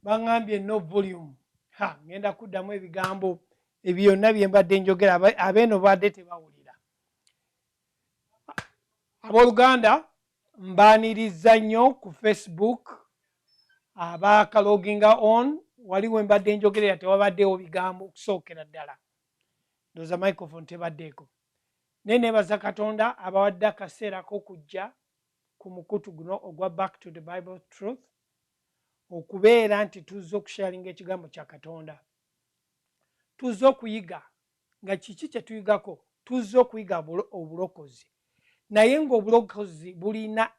Baŋŋambye no volume. Ha, ŋŋenda kuddamu ebigambo ebyo byonna bye mbadde njogera, abeeno badde tebawulira. Abooluganda, mbaanirizza nnyo ku Facebook abaakaloginga on. Wali we mbadde njogerera tewabaddeewo bigambo okusookera ddala, ndowooza microphone tebaddeeko. Naye neebaza Katonda abawadde akaseera k'okujja ku mukutu guno ogwa Back to the Bible Truth, okubeera nti tuzze okusharinga ekigambo kya Katonda. Tuzze okuyiga nga kiki kye tuyigako? Tuzze okuyiga obulokozi, naye ng'obulokozi bulina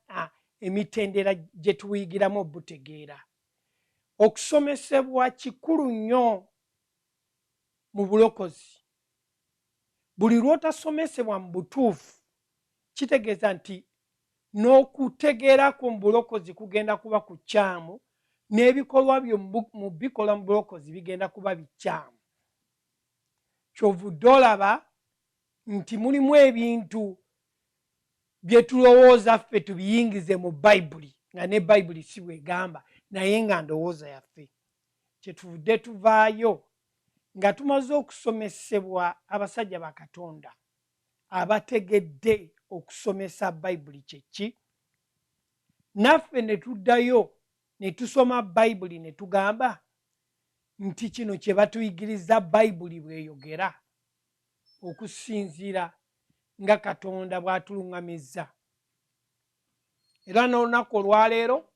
emitendera gye tuwuyigiramu obutegeera. Okusomesebwa kikulu nnyo mu bulokozi. Buli lw'otasomesebwa mu butuufu, kitegeeza nti n'okutegeera kwo mu bulokozi kugenda kuba kukyamu, n'ebikolwa byo mu bikola mu bulokozi bigenda kuba bikyamu. Kyovudde olaba nti mulimu ebintu bye tulowooza ffe tubiyingize mu Bayibuli, nga ne Bayibuli si bw'egamba, naye nga ndowooza yaffe. Kyetuvudde tuvaayo nga tumaze okusomesebwa abasajja ba Katonda abategedde okusomesa Bayibuli kye ki, naffe ne tuddayo ne tusoma Bayibuli ne tugamba nti kino kye batuyigiriza Bayibuli bw'eyogera, okusinziira nga Katonda bw'atuluŋŋamizza. Era n'olunaku olwaleero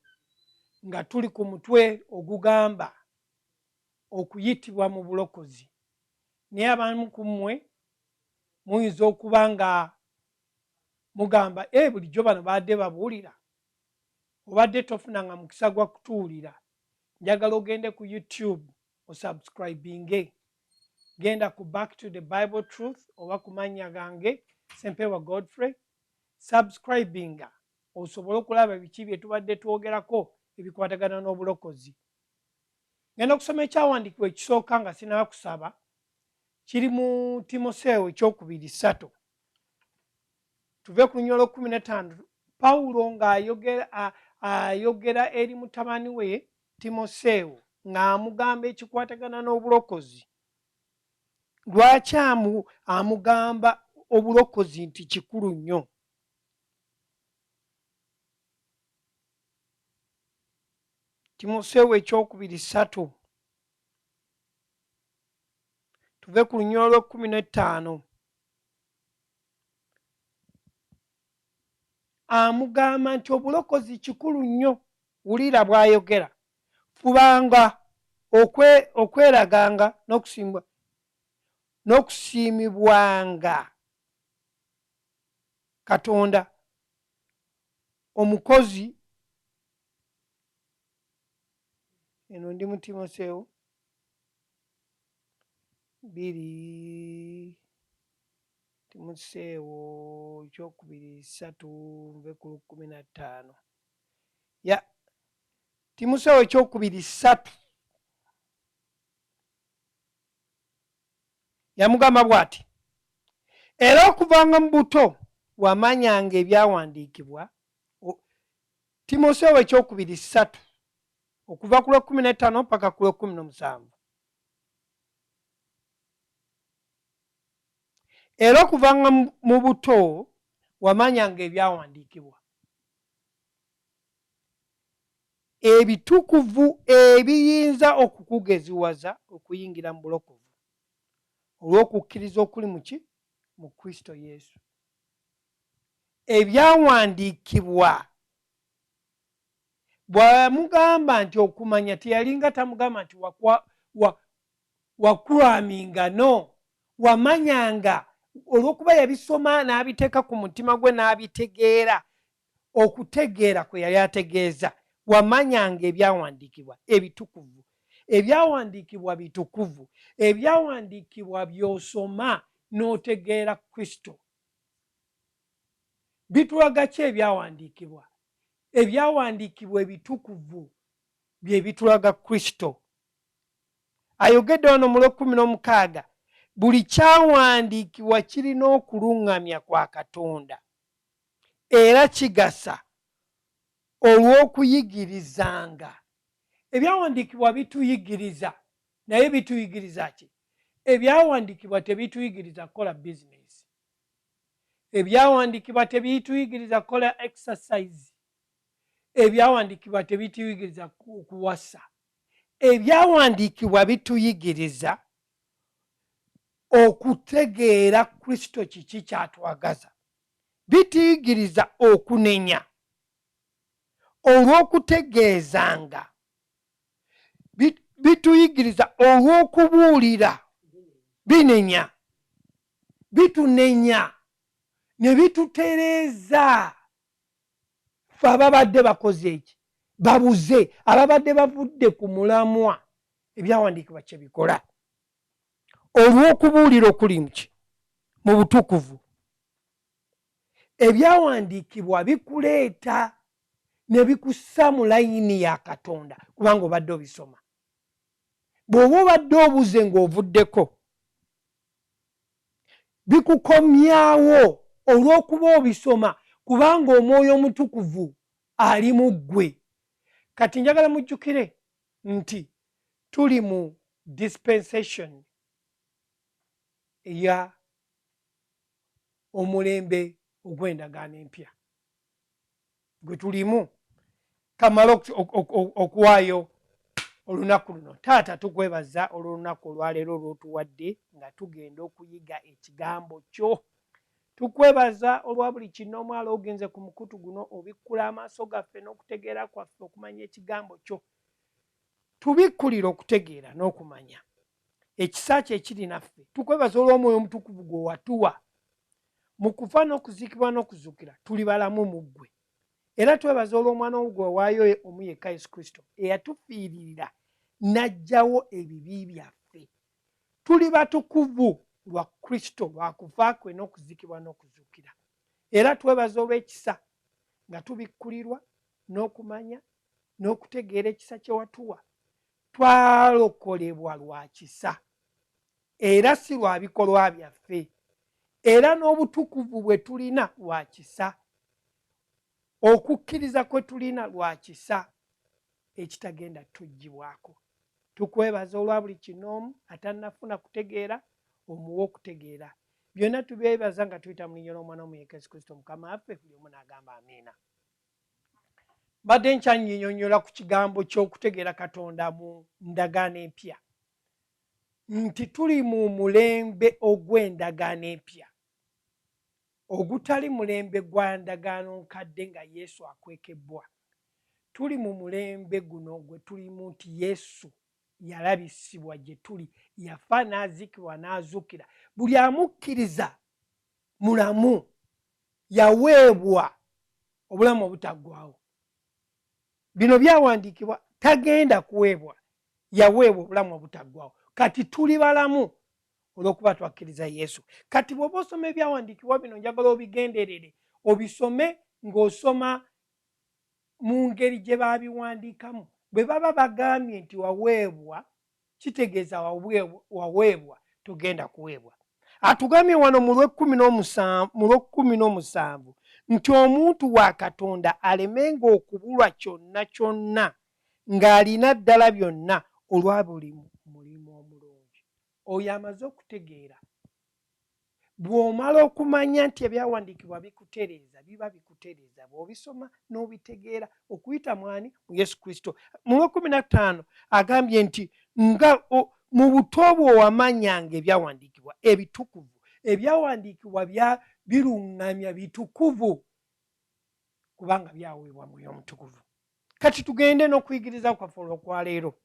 nga tuli ku mutwe ogugamba okuyitibwa mu bulokozi. Naye abamu ku mmwe muyinza okuba nga mugamba, e bulijjo bano baadde babuulira, obadde tofunanga mukisa gwa kutuwulira. Njagala ogende ku YouTube osubscribinge, genda ku Back to the Bible Truth oba ku mannya gange Ssempeebwa Godfrey, subscribinga osobole okulaba biki bye tubadde twogerako ebikwatagana n'obulokozi. Ngenda okusoma ekyawandiikibwa ekisooka nga sinaba kusaba, kiri mu Timoseewo ekyokubiri 3, tuve ku lunyolo 15. Pawulo ng'ayogera ayogera eri mutabani we Timoseewo ng'amugamba ekikwatagana n'obulokozi. Lwaki amugamba obulokozi nti kikulu nnyo? Timoseewo ekyokubiri 3, tuve ku lunyolo lw'ekkumi n'ettaano. Amugamba nti obulokozi kikulu nnyo. Wulira bw'ayogera: fubanga okweraganga n'okusiimibwanga Katonda, omukozi. Eno ndi mu Timoseewo 2, Timoseewo ekyokubiri 3, nve ku 15. Ya, Timoseewo ekyokubiri 3, yamugamba bw'ati: era okuvanga mu buto wamanyanga ebyawandiikibwa. Timoseewo ekyokubiri 3, okuva ku lw'ekkumi n'ettaano paka ku lw'ekkumi n'omusanvu. Era okuvanga mu buto wamanyanga ebyawandiikibwa ebitukuvu ebiyinza okukugeziwaza okuyingira mu bulokovu olw'okukkiriza okuli muki mu Kristo Yesu. Ebyawandiikibwa, bw'amugamba nti okumanya, teyalinga tamugamba nti wakulaminga, no wamanyanga, olw'okuba yabisoma n'abiteeka ku mutima gwe n'abitegeera. Okutegeera kwe yali ategeeza, wamanyanga ebyawandiikibwa ebitukuvu. Ebyawandiikibwa bitukuvu, ebyawandiikibwa by'osoma n'otegeera Kristo. Bitulaga ki ebyawandiikibwa? Ebyawandiikibwa ebitukuvu bye bitulaga Kristo. Ayogedde wano mu lw'ekkumi n'omukaaga: buli kyawandiikibwa kirina okuluŋŋamya kwa Katonda era kigasa olw'okuyigirizanga. Ebyawandiikibwa bituyigiriza, naye bituyigiriza ki? Ebyawandiikibwa tebituyigiriza kukola bizinesi. Ebyawandiikibwa tebituyigiriza kukola exercise. Ebyawandiikibwa tebituyigiriza kuwasa. Ebyawandiikibwa bituyigiriza okutegeera Kristo kiki kyatwagaza. Bituyigiriza okunenya olw'okutegeezanga. Bituyigiriza olw'okubuulira. Binenya, bitunenya ne bitutereeza ffe ababadde bakoze eki babuze, ababadde bavudde ku mulamwa. Ebyawandiikibwa kye bikola olw'okubuulira okuli muki mu butukuvu. Ebyawandiikibwa bikuleeta ne bikussa mu layini ya Katonda kubanga obadde obisoma. Bw'oba obadde obuze ng'ovuddeko, bikukomyawo olw'okuba obisoma kubanga Omwoyo Omutukuvu ali mu ggwe. Kati njagala mujjukire nti tuli mu dispensation eya omulembe ogw'endagaano empya gwe tulimu. Kamala okuwaayo olunaku luno. Taata, tukwebaza olw'olunaku olwaleero olw'otuwadde nga tugenda okuyiga ekigambo kyo. Tukwebaza olwa buli kinnoomu alooginze ku mukutu guno, obikkula amaaso gaffe n'okutegeera kwaffe okumanya ekigambo kyo. Tubikkulire okutegeera n'okumanya ekisa kyo ekiri naffe. Tukwebaza olw'Omwoyo Omutukuvu gwe watuwa. Mu kufa n'okuziikibwa n'okuzuukira tuli balamu mu ggwe. Era twebaza olw'Omwana wo gwe wawaayo omu yekka Yesu Kristo eyatufiiririra n'aggyawo ebibi byaffe. Tuli batukuvu lwa Kristo, lwa kufa kwe n'okuziikibwa n'okuzuukira. Era twebaza olw'ekisa nga tubikkulirwa n'okumanya n'okutegeera ekisa kye watuwa. Twalokolebwa lwa kisa era si lwa bikolwa byaffe, era n'obutukuvu bwe tulina lwa kisa, okukkiriza kwe tulina lwa kisa ekitagenda tuggyibwako. Tukwebaza olwa buli kinoomu atannafuna kutegeera, omuwe okutegeera. Byonna tubyebaza nga tuyita mu linnya ly'Omwana wo Muyekka Yesu Kristo Mukama waffe, buli omu n'agamba amiina. Mbadde nkyanyinyonnyola ku kigambo ky'okutegeera Katonda mu ndagaano empya, nti tuli mu mulembe ogw'endagaano empya, ogutali mulembe gwa ndagaano nkadde nga Yesu akwekebbwa. Tuli mu mulembe guno gwe tulimu nti Yesu yalabisibwa gye tuli, yafa n'aziikibwa n'azuukira. Buli amukkiriza mulamu, yaweebwa obulamu obutaggwaawo. Bino byawandiikibwa, tagenda kuweebwa, yaweebwa obulamu obutaggwaawo. Kati tuli balamu olw'okuba twakkiriza Yesu. Kati bw'oba osoma ebyawandiikibwa bino, njagala obigenderere, obisome ng'osoma mu ngeri gye baabiwandiikamu. Bwe baba bagambye nti waweebwa, kitegeeza waweebwa, togenda kuweebwa. Atugambye wano mu lw'ekkumi n'omusanvu nti omuntu wa Katonda alemenga okubulwa kyonna kyonna ng'alina ddala byonna olwa buli mulimu omulungi. Oyo amaze okutegeera. Bw'omala okumanya nti ebyawandiikibwa bikutereeza, biba bikutereeza bw'obisoma n'obitegeera okuyita mwani mu Yesu Kristo. Mu lw'ekkumi na ttaano agambye nti nga mu buto bwo wamanyanga ebyawandiikibwa ebitukuvu. Ebyawandiikibwa bya biruŋŋamya bitukuvu kubanga byaweebwa Mwoyo Omutukuvu. Kati tugende n'okuyigiriza kwaffe olw'okwaleero.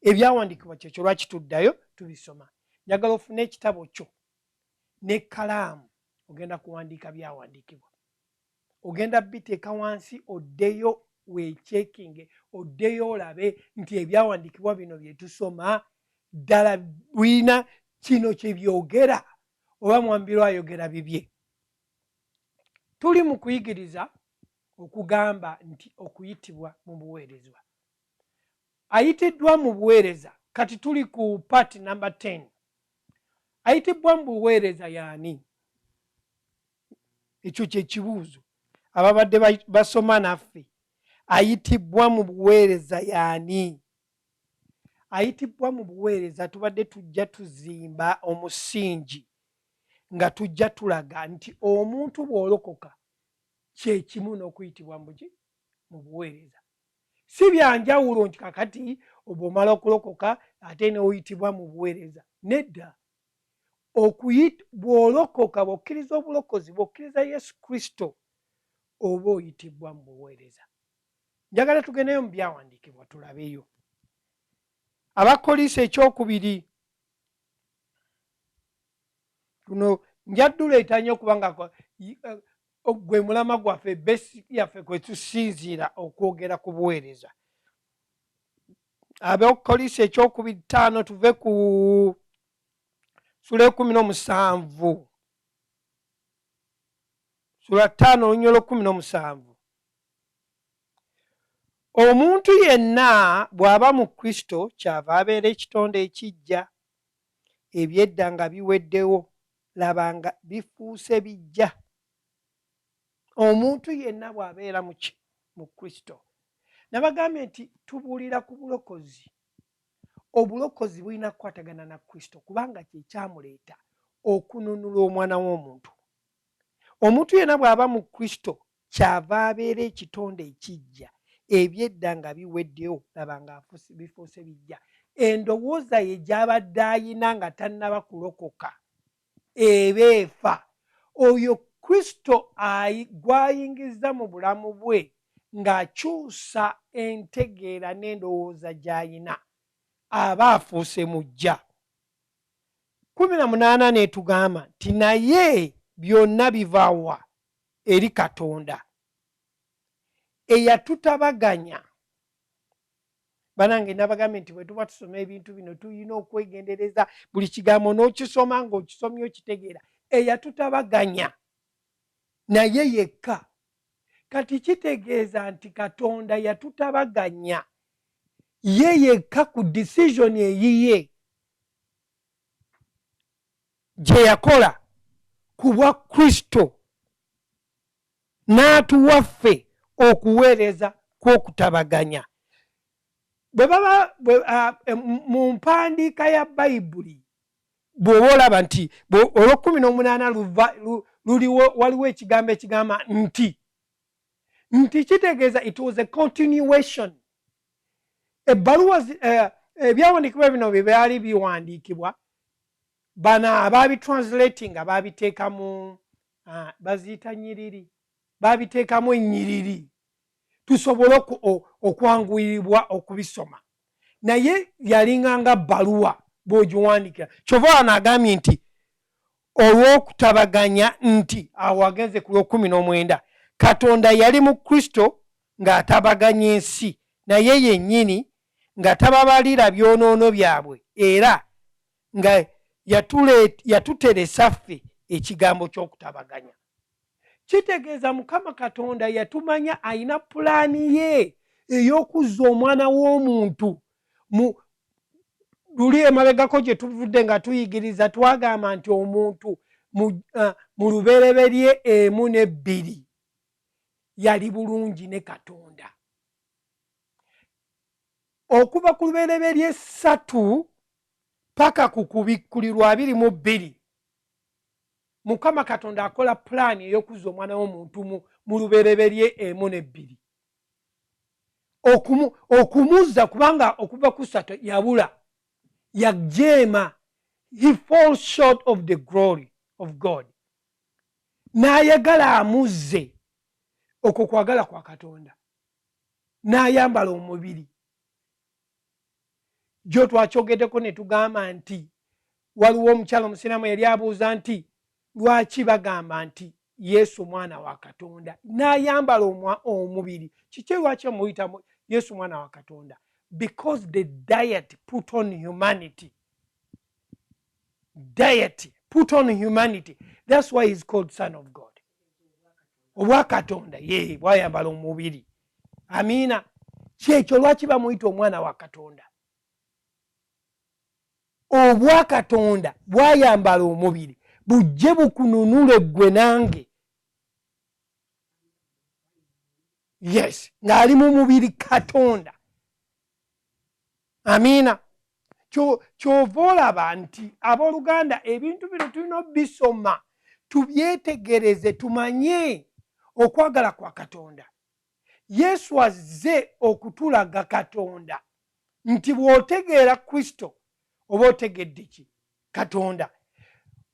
Ebyawandiikibwa kyekyo lwaki tuddayo tubisoma. Njagala ofune ekitabo kyo n'ekkalaamu, ogenda kuwandiika byawandiikibwa. Ogenda biteeka wansi oddeyo weekyekinge, oddeyo olabe nti ebyawandiikibwa bino bye tusoma ddala birina kino kye byogera oba Mwambiro ayogera bibye. Tuli mu kuyigiriza okugamba nti okuyitibwa mu buweerezwa. Ayitiddwa mu buweereza, kati tuli ku part number 10. Ayitibbwa mu buweereza y'ani? Ekyo kye kibuuzo ababadde basoma naffe. Ayitibbwa mu buweereza y'ani? Ayitibwa mu buweereza, tubadde tujja tuzimba omusingi nga tujja tulaga nti omuntu bw'olokoka kyekimu n'okuyitibwa muki mu buweereza. Si byanjawulo nti kakati obw'omala okulokoka ate n'oyitibwa mu buweereza. Nedda. Bw'olokoka, bw'okkiriza obulokozi, bw'okkiriza Yesu Kristo, oba oyitibwa mu buweereza. Njagala tugendeyo mu byawandiikibwa tulabeyo. Abakkolinso ekyokubiri, luno njadduleeta nnyo kubanga gwe mulama gwaffe, base yaffe kwe tusinziira okwogera ku buweereza. Abakkolinso ekyokubiri 5, tuve ku sula 17, sula 5 olunyiriri 17. Omuntu yenna bw'aba mu Kristo, kyava abeera ekitonde ekiggya, ebyedda nga biweddewo, laba nga bifuuse bijja. Omuntu yenna bw'abeera muki mu Kristo. Nabagambye nti tubuulira ku bulokozi. Obulokozi bulina kukwatagana na Kristo, kubanga kye kyamuleeta okununula omwana w'omuntu. Omuntu yenna bw'aba mu Kristo, kyava abeera ekitonde ekiggya, ebyedda nga biweddewo, laba nga bifuuse bijja. Endowooza ye gy'abadde ayina nga tannaba kulokoka eba efa. Oyo Kristo gw'ayingiza mu bulamu bwe ng'akyusa entegeera n'endowooza gy'ayina, aba afuuse mujja. 18 n'etugamba nti naye byonna biva wa? Eri Katonda eyatutabaganya. Banange, nabagambye nti bwe tuba tusoma ebintu bino tulina okwegendereza buli kigambo n'okisoma ng'okisomye okitegeera. Eyatutabaganya naye yekka. Kati kitegeeza nti Katonda yatutabaganya ye yekka ku decision eyiye gye yakola ku bwa Kristo, n'atuwa ffe okuweereza kw'okutabaganya. Bwe baba mu mpandiika ya Bayibuli, bw'oba olaba nti olw'okumi n'omunaana luva luliwo, waliwo ekigambo ekigamba nti kitegeeza it was a continuation. Ebbaluwa, ebyawandiikibwa bino bye byali biwandiikibwa, bano ababitranslatinga babiteekamu, baziyita nyiriri, babiteekamu ennyiriri tusobole okwanguyibwa okubisoma, naye yalinganga bbaluwa bw'ogiwandiikira. Kyova wano agambye nti olw'okutabaganya, nti awo agenze ku lw'okumi n'omwenda, Katonda yali mu Kristo ng'atabaganya ensi naye yennyini, nga tababalira byonoono byabwe, era nga yatuteresa ffe ekigambo ky'okutabaganya. Kitegeeza Mukama Katonda yatumanya, ayina pulaani ye ey'okuzza omwana w'omuntu mu luli emabegako gye tuvudde nga tuyigiriza. Twagamba nti omuntu mu lubereberye 1 ne 2 yali bulungi ne Katonda. Okuva ku lubereberye 3 paka ku Kubikkulirwa 22, Mukama Katonda akola pulaani ey'okuzza omwana w'omuntu mu lubereberye 1 ne 2 okumuzza, kubanga okuva ku 3 yabula, yajeema, he falls short of the glory of God, n'ayagala amuzze. Okwo kwagala kwa Katonda, n'ayambala omubiri. Jo twakyogeddeko ne tugamba nti waliwo omukyala omusiraamu yali abuuza nti lwaki bagamba nti Yesu mwana wa Katonda n'ayambala omubiri? Kiki lwaki omuyita Yesu mwana wa Katonda? Because the deity put on humanity. Deity put on humanity, that's why he's called Son of God. Obwakatonda ye bwayambala omubiri. Amiina. Kyekyo lwaki bamuyita omwana wa Katonda. Obwakatonda bwayambala omubiri bujje bukununule ggwe nange. Yes, ng'ali mu mubiri Katonda. Amiina. Kyova olaba nti, abooluganda, ebintu bino tulina obisoma, tubyetegereze, tumanye okwagala kwa Katonda. Yesu azze okutulaga Katonda, nti bw'otegeera Kristo oba otegedde ki? Katonda.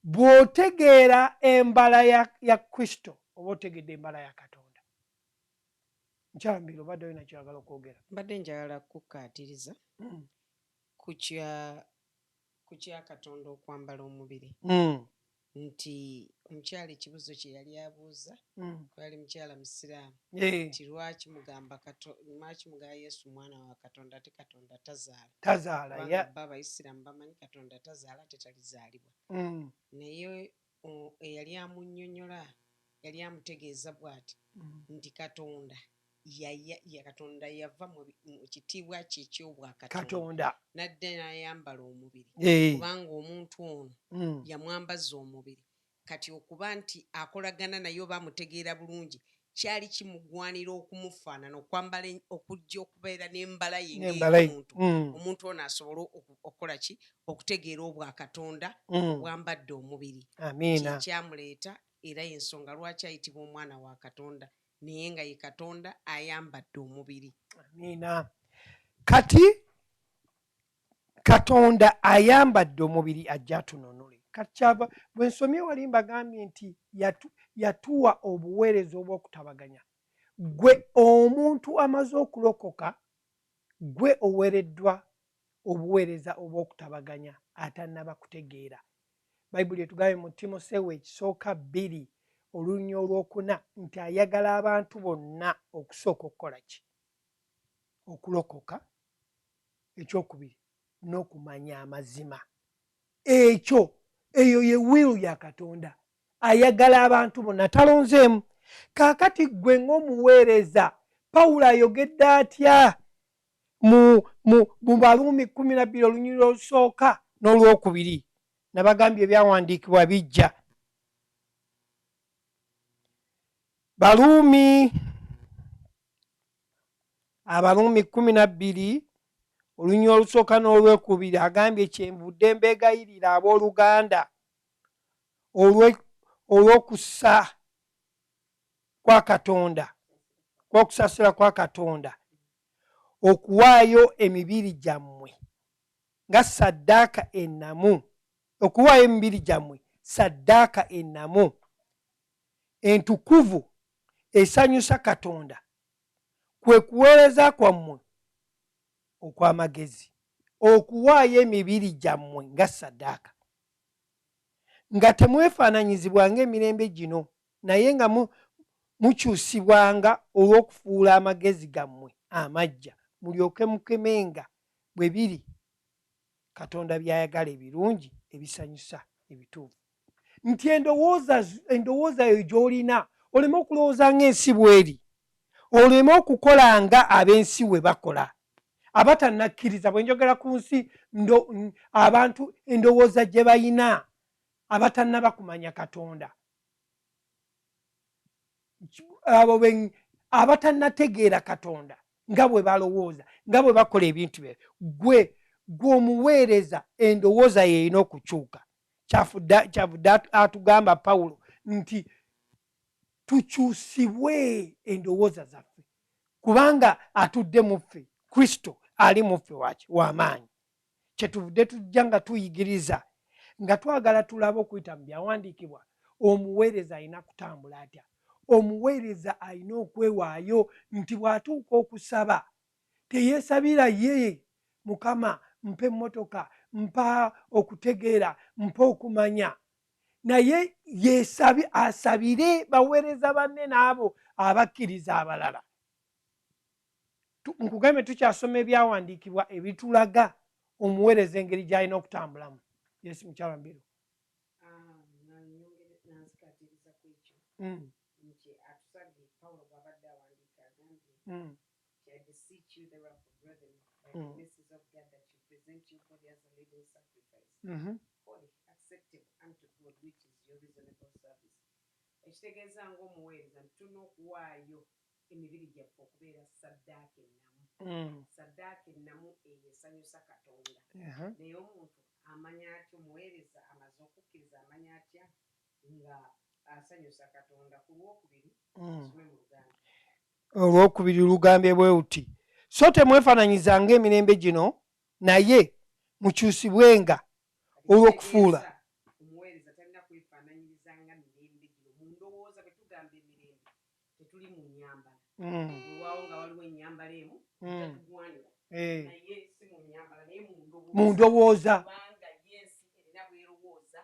Bw'otegeera embala ya Kristo oba otegedde embala ya Katonda. Mukyala Mbiro, obadde olina kyoyagala okwogera? Mbadde njagala kukkaatiriza ku kya Katonda okwambala omubiri, nti omukyala ekibuzo kye yali abuuza, yali mukyala musiraamu, nti lwaki mugamba Yesu mwana wa Katonda ate Katonda tazaala? Tazaala. Kubanga bo Abayisiraamu bamanyi Katonda tazaala ate talizaalibwa. Naye eyali amunnyonnyola yali amutegeeza bw'ati nti Katonda ya Katonda yava mu kitiibwa kye eky'obwakatonda Katonda n'adda n'ayambala omubiri, kubanga omuntu ono yamwambaza omubiri. Kati okuba nti akolagana naye oba amutegeera bulungi, kyali kimugwanira okumufaanana, okwambala okujja okubeera n'embala ye N'embala ye. ng'omuntu, omuntu ono asobole okukola ki? Okutegeera obwakatonda obwambadde omubiri. Amiina. Kyekyamuleeta, era yensonga lwaki ayitibwa omwana wa Katonda, naye nga ye Katonda ayambadde omubiri. Amiina. Kati Katonda ayambadde omubiri ajja atununule. Kati kyava bwe nsomye wali mbagambye nti yatuwa obuweereza obw'okutabaganya. Gwe omuntu amaze okulokoka, gwe oweereddwa obuweereza obw'okutabaganya atannaba kutegeera. Bayibuli etugambye mu Timoseewo ekisooka 2 olunya olwokuna nti ayagala abantu bonna okusooka okukola ki? Okulokoka. Ekyokubiri, n'okumanya amazima. Ekyo eyo ye will ya Katonda. Ayagala abantu bonna, talonzeemu. Kaakati ggwe ng'omuweereza, Pawulo ayogedde atya mu Baluumi 12 olunyiriri olusooka n'olwokubiri? Nabagambye ebyawandiikibwa bijja. Baluumi, Abaluumi 12 olunyiriri olusooka n'olwekubiri, agambye, "Kyenvudde mbeegayirira, abooluganda, olw'okusa kwa Katonda, kw'okusaasira kwa Katonda, okuwaayo emibiri gyammwe nga ssaddaaka ennamu, okuwaayo emibiri gyammwe ssaddaaka ennamu, entukuvu, esanyusa Katonda, kwe kuweereza kwammwe okw'amagezi." Okuwaayo emibiri gyammwe nga ssaddaaka, nga temwefaananyizibwa ng'emirembe gino, naye nga mukyusibwanga olw'okufuula amagezi gammwe amaggya, mulyoke mukemenga bwe biri Katonda by'ayagala, ebirungi, ebisanyusa, ebituufu. Nti endowooza yo gy'olina, oleme okulowooza ng'ensi bw'eri, oleme okukola nga ab'ensi we bakola, abatannakkiriza. Bwe njogera ku nsi, abantu endowooza gye bayina abatannaba kumanya Katonda, abo abatannategeera Katonda, nga bwe balowooza, nga bwe bakola ebintu bye. Gwe omuweereza, endowooza yeerina okukyuka. Kyavudde atugamba Pawulo nti tukyusibwe endowooza zaffe, kubanga atudde mu ffe, Kristo ali mu ffe, waki w'amaanyi. Kyetuvudde tujja nga tuyigiriza, nga twagala tulabe okuyita mu byawandiikibwa omuweereza alina kutambula atya. Omuweereza alina okwewaayo nti bw'atuuka okusaba teyeesabira ye, "Mukama, mpa emmotoka, mpa okutegeera, mpa okumanya," naye yeesabi asabire baweereza banne n'abo abakkiriza abalala. Nkugambye tukyasoma ebyawandiikibwa ebitulaga omuweereza engeri gy'alina okutambulamu. Yes, mukyala Mbiru. Ah, nanzikatiriza ku ekyo nti atusabye, Pawulo bw'abadde awandiika agambye nti, "I beseech you therefore, brethren, by the mercies of God, that you present your body as a living sacrifice, holy, acceptable unto God, which is your reasonable service." Ekitegeeza ng'omuweereza nti tulina okuwaayo emibiri gyaffe okubeera saddaaka ennamu. Saddaaka ennamu eyo esanyusa Katonda. Naye omuntu amanya atya, omuweereza amaze okukkiriza amanya atya nga asanyusa Katonda? Ku Lwokubiri, some mu Luganda. Olwokubiri lugambye bwe uti: "So temwefaananyizanga emirembe gino, naye mukyusibwenga olw'okufuula." Omuweereza talina kwefaananyiriza nga mirembe gino mu ndowooza. Bwe tugamba emirembe, tetuli mu nyambala. Weewaawo nga waliwo ennyambala emu tatugwanira, naye si mu nyambala, naye mu ndowooza. Mu ndowooza. Kubanga yensi erina bwerowooza,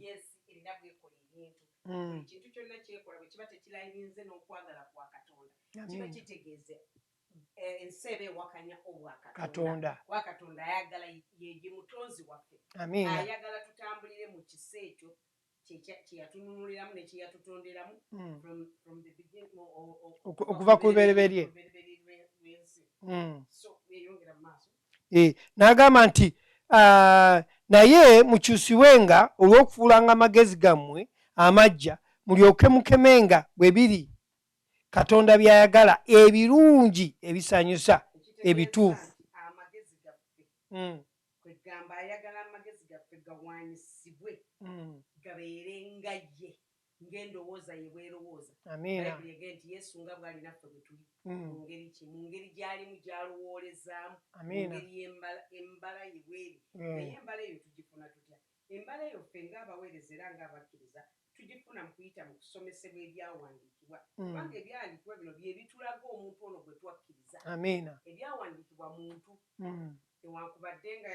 yensi erina bwekola ebintu. Buli kintu kyonna kyekola bwe kiba tekirayirinze n'okwagala kwa Katonda, kiba kitegeeza ensi eba ewakanya obwakatonda. Katonda. Kuba Katonda ayagala, ye mutonzi waffe, ayagala tutambulire mu kisa ekyo kye yatununuliramu ne kye yatutonderamu from the beginning, Okuva ku lubereberye. ku lubereberye lw'ensi. So yeyongera mu maaso. N'agamba nti, "Naye mukyusibwenga olw'okufuulanga amagezi gammwe amajja, mulyoke mukemenga bwe biri Katonda by'ayagala, ebirungi, ebisanyusa, Ekitegeeza ebituufu." nti amagezi gaffe, kwegamba ayagala amagezi gaffe gawanyisibwe, gabeere nga ye, ng'endowooza ye bwerowooza. Bayibuli egee nti Yesu nga bw'ali naffe bwe tuli. Mu ngeri ki? Mu ngeri gy'alimu, gy'alowoolezaamu, mu ngeri embala ye bweri. Naye embala eyo tugifuna tutya? Embala eyo ffe ng'abaweereza era ng'abakkiriza tugifuna mu kuyita mu kusomesebwa ebyawandiikibwa, kubanga ebyawandiikibwa bino bye bitulaga omuntu ono gwe twakkiriza. Ebyawandiikibwa muntu, newankubadde nga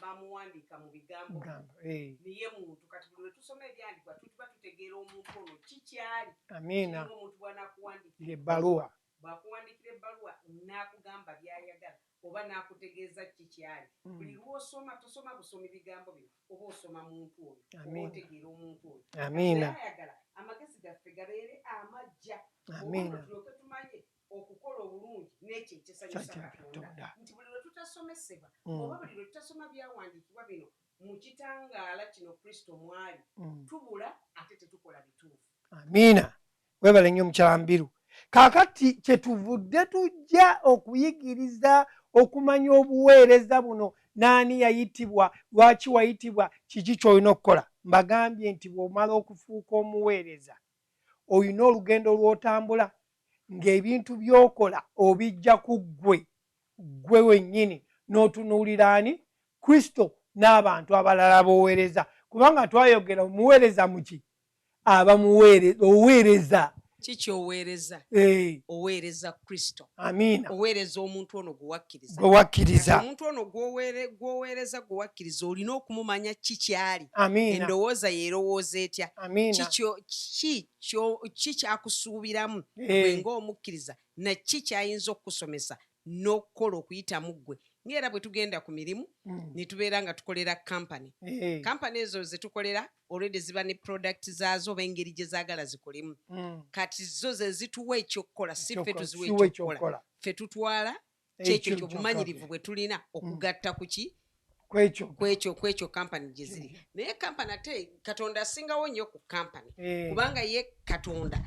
bamuwandiika mu bigambo, Gamba, niye muntu. Kati buli lwe tusoma ebyawandiikibwa, tutuba tutegeera omuntu ono kikyali. Kiringa omuntu bw'anaakuwandiikira Ebbaluwa. Bw'akuwandiikira ebbaluwa n'akugamba by'ayagala oba n'akutegeeza ki kyali, buli lw'osoma tosoma busomi bigambo bino, oba osoma muntu oyo, oba otegeera omuntu oyo. Naye ayagala amagezi gaffe gabeere amajja, oba tulyoke tumanye okukola obulungi n'ekyo ekisanyusa Kya Katonda. Katonda. Nti buli lwe tutasomesebwa, oba buli lwe tutasoma byawandiikibwa bino mu kitangaala kino Kristo mwali, tubula ate tetukola bituufu. Amiina. Webale nnyo, mukyala Mbiru. Kaakati kyetuvudde tujja okuyigiriza okumanya obuweereza buno, naani yayitibwa, lwaki wayitibwa, kiki ky'olina okukola. Mbagambye nti bw'omala okufuuka omuweereza, olina olugendo lw'otambula ng'ebintu by'okola obijja ku ggwe, ggwe wennyini, n'otunuulira ani? Kristo n'abantu abalala b'oweereza. Kubanga twayogera omuweereza muki? Aba muweereza, oweereza. Kikyoweereza? Oweereza Kristo. Oweereza omuntu ono gwe wakkiriza. Gwe wakkiriza. Omuntu ono gw'oweereza, gwe wakkiriza, olina okumumanya ki kyali, endowooza ye erowooza etya, ki kyakusuubiramu gwe ng'omukkiriza, na ki kyayinza okukusomesa n'okukola okuyitamu ggwe. Ng'era bwe tugenda ku mirimu ne tubeera nga tukolera kampani, kampani ezo ze tukolera already ziba ne product zaazo oba engeri gye zaagala zikolemu. Kati zo ze zituwa ekyokukola, si ffe tuziwa Siwa ekyokukola. Ekyokukola. Ffe tutwala Ekyo kyekyo kyobumanyirivu bwe tulina okugatta ku ki? Kwekyo. Kwekyo kampani gye ziri. Naye kampani ate Katonda asingawo nnyo ku kampani, kubanga ye Katonda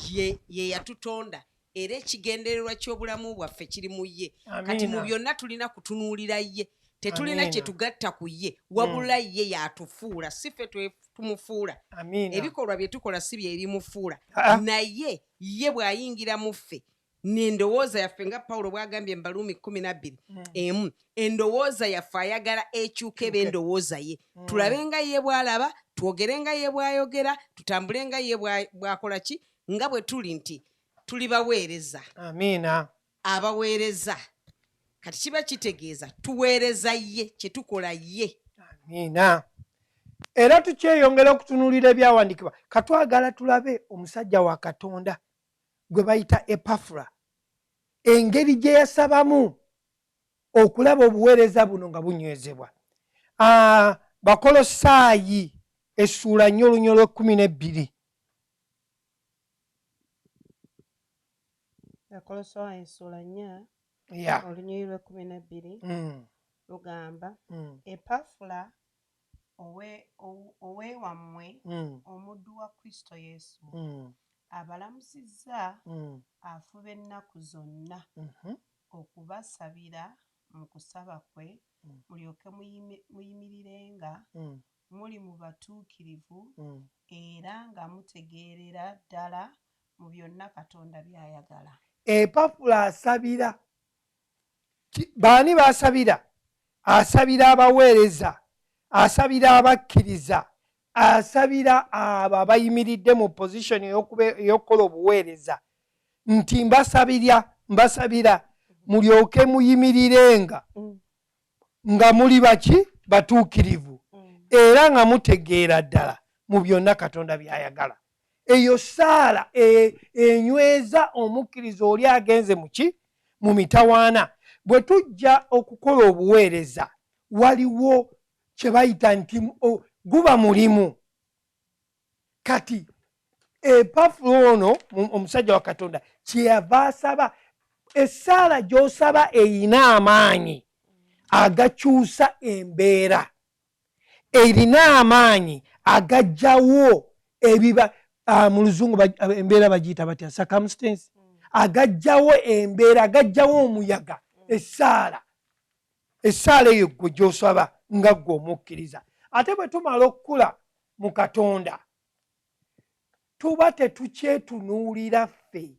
ye yatutonda, era ekigendererwa ky'obulamu bwaffe kiri mu ye. Kati mu byonna tulina kutunuulira ye. Tetulina kye tugatta ku ye, wabula ye yatufuula, si ffe tumufuula. Ebikolwa bye tukola si bye bimufuula. Naye ye bw'ayingira mu ffe n'endowooza yaffe, nga Pawulo bw'agambye mu Baluumi 12 emu, endowooza yaffe ayagala ekyuka eba endowooza ye, tulabe nga ye bw'alaba, twogere nga ye bw'ayogera, tutambule nga ye bw'akola ki. Nga bwe tuli nti tuli baweereza, abaweereza, kati kiba kitegeeza tuweereza ye, kye tukola ye. Amiina. Era tukyeyongera okutunuulira ebyawandiikibwa. Katwagala tulabe omusajja wa Katonda gwe bayita Epafula, engeri gye yasabamu okulaba obuweereza buno nga bunywezebwa. Bakolosaayi essuula 4, olunyiriri lw'e12. Akolosaayi essuula 4, olunyiriri lw'e12, lugamba, "Epafula oweewammwe, omuddu wa Kristo Yesu, abalamusizza, afuba ennaku zonna Okubasabira mu kusaba kwe mulyoke muyimirirenga muli mu batuukirivu era nga mutegeerera ddala mu byonna Katonda by'ayagala. Epafula asabira baani? Basabira, asabira abaweereza, asabira abakkiriza, asabira abo abayimiridde mu position ey'okukola obuweereza nti mbasabira, mbasabira mulyoke muyimirirenga nga muli baki? Batuukirivu era nga mutegeera ddala mu byonna Katonda by'ayagala. Eyo saala enyweza omukkiriza oli agenze muki? Mu mitawaana. Bwe tujja okukola obuweereza, waliwo kye bayita nti guba mulimu. Kati Epafula ono omusajja wa Katonda kyeyava asaba, essaala gy'osaba eyina amaanyi agakyusa embeera, erina amaanyi agajjawo ebiba, mu Luzungu embeera bagiyita batya? Circumstance. Agajjawo embeera, agajjawo omuyaga. Essaala eyo gwe gy'osaba nga ggwe omukkiriza. Ate bwe tumala okukula mu Katonda, tuba tetukyetunuulira ffe.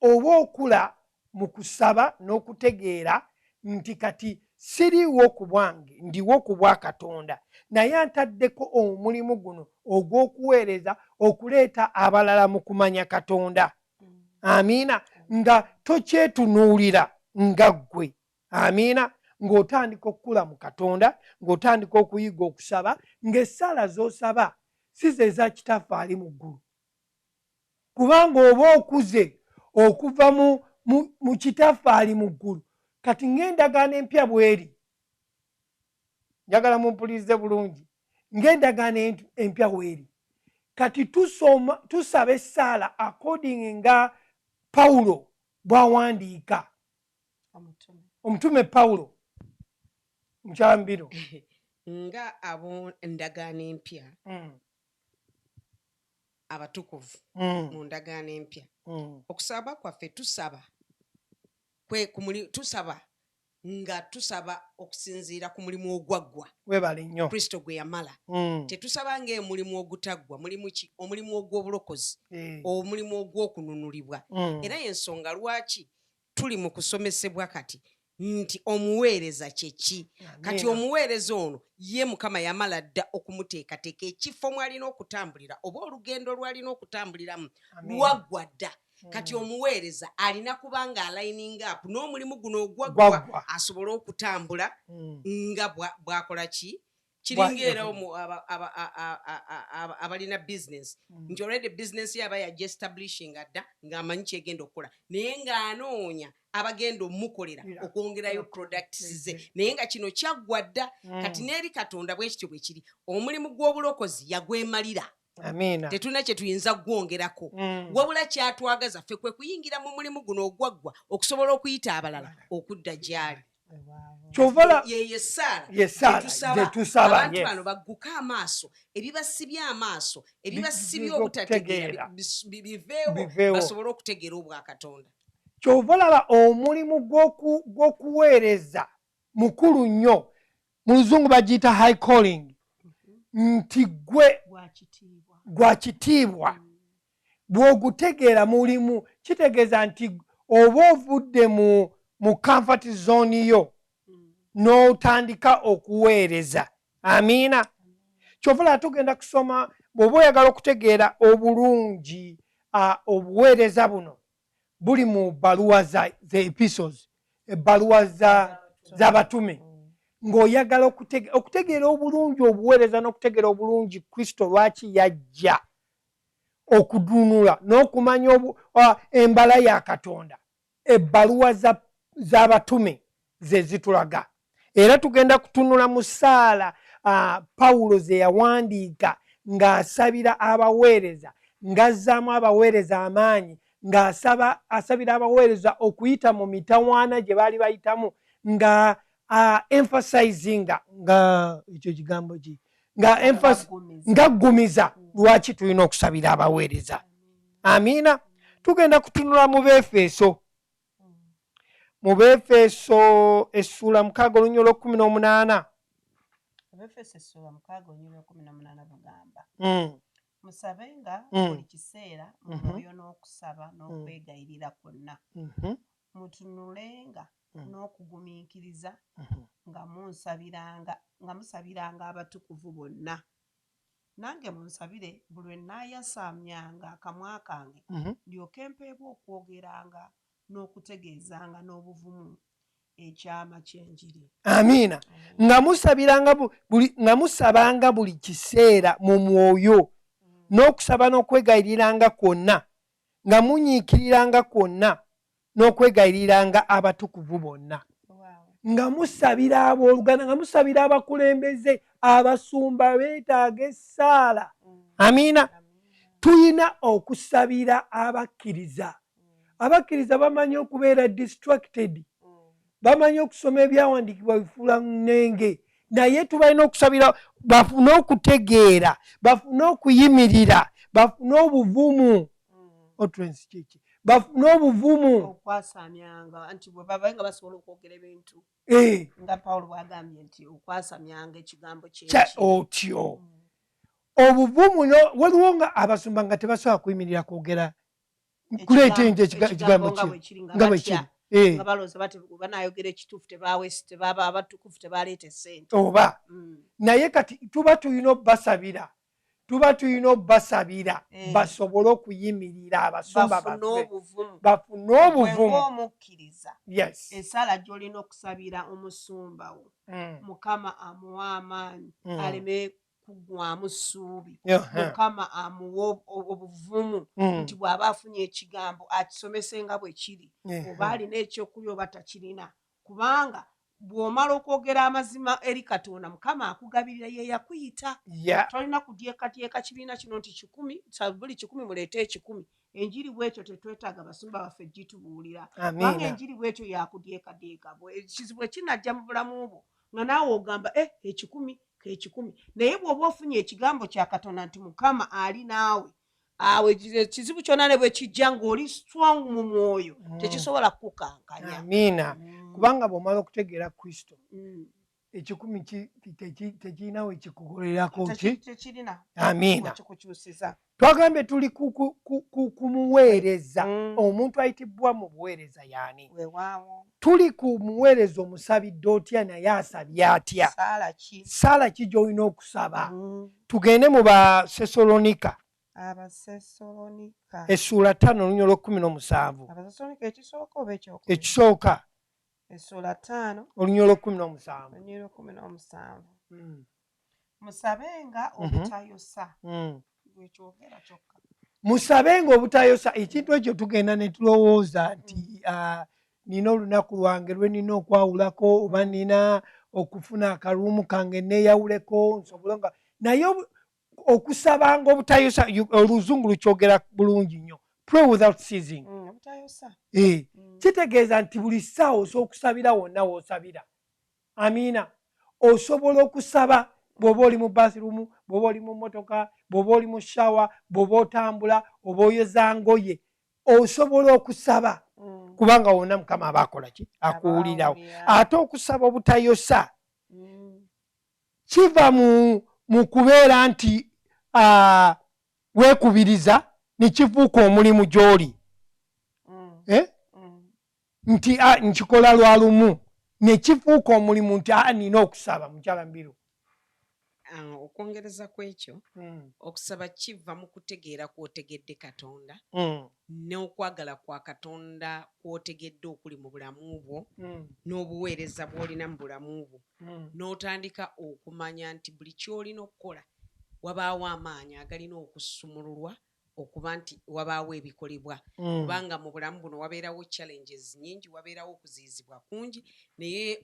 Oba okula mu kusaba n'okutegeera nti kati siriiwo ku bwange, ndiwo ku bwa Katonda, naye antaddeko omulimu guno ogw'okuweereza, okuleeta abalala mu kumanya Katonda. Amiina. Nga tokyetunuulira nga ggwe. Amiina. Ng'otandika okukula mu Katonda, ng'otandika okuyiga okusaba, ng'essaala z'osaba si ze za Kitaffe ali mu ggulu, kubanga oba okuze okuva mu Kitaffe ali mu ggulu. Kati ng'endagaano empya bweri, njagala mumpulirize bulungi, ng'endagaano empya weeri kati, tusoma, tusaba essaala according nga Pawulo bw'awandiika, omutume Pawulo mukyambiro. Nga ab'endagaano empya, abatukuvu mu ndagaano empya, okusaba kwaffe tusaba kwe tusaba nga tusaba okusinziira ku mulimu ogwaggwa. Webale nnyo. Kristo gwe yamala. Tetusaba ng'emulimu ogutaggwa. Mulimu ki? Omulimu ogw'obulokozi, omulimu ogw'okununulibwa. Era yensonga lwaki tuli mu kusomesebwa kati nti omuweereza kyeki. Kati omuweereza ono ye Mukama yamala dda okumuteekateeka ekifo mwalina okutambulira oba olugendo lwalina okutambuliramu lwaggwa dda. Kati omuweereza alina kuba nga aligning up n'omulimu guno ogwaggwa Gwaggwa. asobole okutambula nga bw'akola ki. Kiringa era abalina business nti already business ye aba yajja establishinga dda ng'amanyi kyegenda okukola, naye ng'anoonya abagenda omukolera okwongerayo products ze, naye nga kino kyaggwa dda. Kati n'eri Katonda bwe kityo bwe kiri. Omulimu gw'obulokozi yagwemalira. Amiina. Tetulina kye tuyinza gwongerako, wabula kyatwagaza ffe kwe kuyingira mu mulimu guno ogwaggwa okusobola okuyita abalala okudda gy'ali. Kyovala yeyo essaala Ye ssaala gye tusaba, abantu bano bagguke amaaso, ebibasibye amaaso, ebibasibye obutategeera okutegeera. Biveewo Biveewo. basobole okutegeera obwakatonda. Kyova olaba omulimu gw'okuweereza mukulu nnyo. Mu Luzungu bagiyita high calling, nti gwe Gwakitiibwa. Gwa kitiibwa. Bw'ogutegeera mulimu, kitegeeza nti oba ovudde mu comfort zone yo n'otandika okuweereza. Amiina. Kyova olaba tugenda kusoma, bw'oba oyagala okutegeera obulungi obuweereza buno, buli mu bbaluwa za epistles, ebbaluwa z'abatume. Ng'oyagala okutegeera obulungi obuweereza n'okutegeera obulungi Kristo lwaki yajja okudunula n'okumanya embala ya Katonda, ebbaluwa z'abatume ze zitulaga. Era tugenda kutunula mu ssaala Pawulo ze yawandiika ng'asabira abaweereza, ng'azzaamu abaweereza amaanyi, ng'asaba asabira abaweereza okuyita mu mitawaana gye baali bayitamu, nga emphasizinga, nga ekyo kigambo ki, nga ng'aggumiza lwaki tulina okusabira abaweereza. Amiina. Tugenda kutunula mu Beefeso. Mu Befeso essuula 6 olunyiriri olw'e-18. Abefeso essuula 6 olunyiriri olw'e-18 lugamba, musabenga buli kiseera mu mwoyo n'okusaba n'okwegayirira kwonna, mutunulenga n'okugumiikiriza nga munsabiranga, nga musabiranga abatukuvu bonna. Nange munsabire buli lwe nnaayasamyanga akamwa kange, ndyoke mpeebwe okwogeranga n'okutegeezanga n'obuvumu ekyama ky'enjiri. Amiina. Nga musabiranga buli, nga musabanga buli kiseera mu mwoyo n'okusaba n'okwegayiriranga kwonna, nga munyiikiriranga kwonna n'okwegayiriranga abatukuvu bonna. Nga musabira abooluganda, nga musabira abakulembeze, abasumba beetaaga essaala. Amiina. Tulina okusabira abakkiriza. Abakkiriza bamanyi okubeera distracted, bamanyi okusoma ebyawandiikibwa bifuula nnenge, naye tubalina okusabira bafune okutegeera, bafune okuyimirira, bafune obuvumu. Utterance kiki? Bafune obuvumu. Okwasamyanga nti bwe baba nga basobola okwogera ebintu nga Pawulo bw'agambye nti okwasamyanga ekigambo kye otyo. Obuvumu waliwo nga abasumba nga tebasobola kuyimirira kwogera kuleeta enje ekigambo kye nga bwe kiri. Nga balowooza bati banayogera ekituufu tebaba abatukuvu tebaleeta essente. Oba naye kati tuba tulina obbasabira, tuba tulina obbasabira basobole okuyimirira, abasumba bafune baffe obuvumu. Bafune obuvumu. Ng'omukkiriza, essaala gy'olina okusabira omusumba wo, Mukama amuwa amaanyi aleme kuggwamu ssuubi, Mukama amuwa obuvumu nti bw'aba afunye ekigambo akisomese nga bwe kiri, oba alina ekyokulya oba takirina, kubanga bw'omala okwogera amazima eri Katonda, Mukama akugabirira, ye yakuyita. Tolina kudyekadyeka kibiina kino nti 100, buli 100 muleete 100. Enjiri bwetyo tetwetaaga basumba baffe gitubuulira, kubanga enjiri bwetyo yakudyekadyeka. Ekizibu ekinajja mu bulamu bwo nga naawe ogamba 100 ke100, naye bw'oba ofunye ekigambo kya Katonda nti Mukama ali naawe, awo ekizibu kyonna ne bwe kijja ng'oli strong mu mwoyo, tekisobola kukukankanya. Amiina. Kubanga bw'omala okutegeera Kristo, 100 tekirina we kikugolerako ki. Tekirina. Amiina. Kikukyusiza. Twagambye tuli ku muweereza. Omuntu ayitibwa mu buweereza yaani? Weewaawo. Tuli ku muweereza omusabidde otya, naye asabye atya? Saala ki? Saala ki gy'olina okusaba? Tugende mu Basesalonika. Abasesalonika. Essuula 5 olunyiriri olw'e-17. Abasesalonika ekisooka oba ekyokubiri? Ekisooka. Essuula 5. Olunyiriri olw'e-17. Olunyiriri olw'e-17. Musabenga obutayosa. Bwekyogera kyokka. Musabenga obutayosa. Ekintu ekyo tugenda ne tulowooza nti nina olunaku lwange lwe nina okwawulako, oba nina okufuna akaluumu kange neeyawuleko nsobole nga, naye okusabanga obutayosa, oluzungu lukyogera bulungi nnyo, pray without ceasing. Obutayosa. Kitegeeza nti buli ssaawa osobola okusabira wonna w'osabira. Amiina. Osobola okusaba bw'oba oli mu bathroom, bw'oba oli mu mmotoka, bw'oba oli mu shower, bw'oba otambula, oba oyoza ngoye, osobola okusaba, kubanga wonna Mukama aba akola ki? Akuwulirawo. Ate okusaba obutayosa kiva mu kubeera nti weekubiriza ne kifuuka omulimu gy'oli. Nti nkikola lwa lumu ne kifuuka omulimu nti nina okusaba. Mukyala Mbiru. Okwongereza ku ekyo, okusaba kiva mu kutegeera kw'otegedde Katonda n'okwagala kwa Katonda kw'otegedde okuli mu bulamu bwo n'obuweereza bw'olina mu bulamu bwo, n'otandika okumanya nti buli ky'olina okukola wabaawo amaanyi agalina okusumululwa okuba nti wabaawo ebikolebwa, kubanga mu bulamu buno wabeerawo challenges nnyingi, wabeerawo okuziyizibwa kungi, naye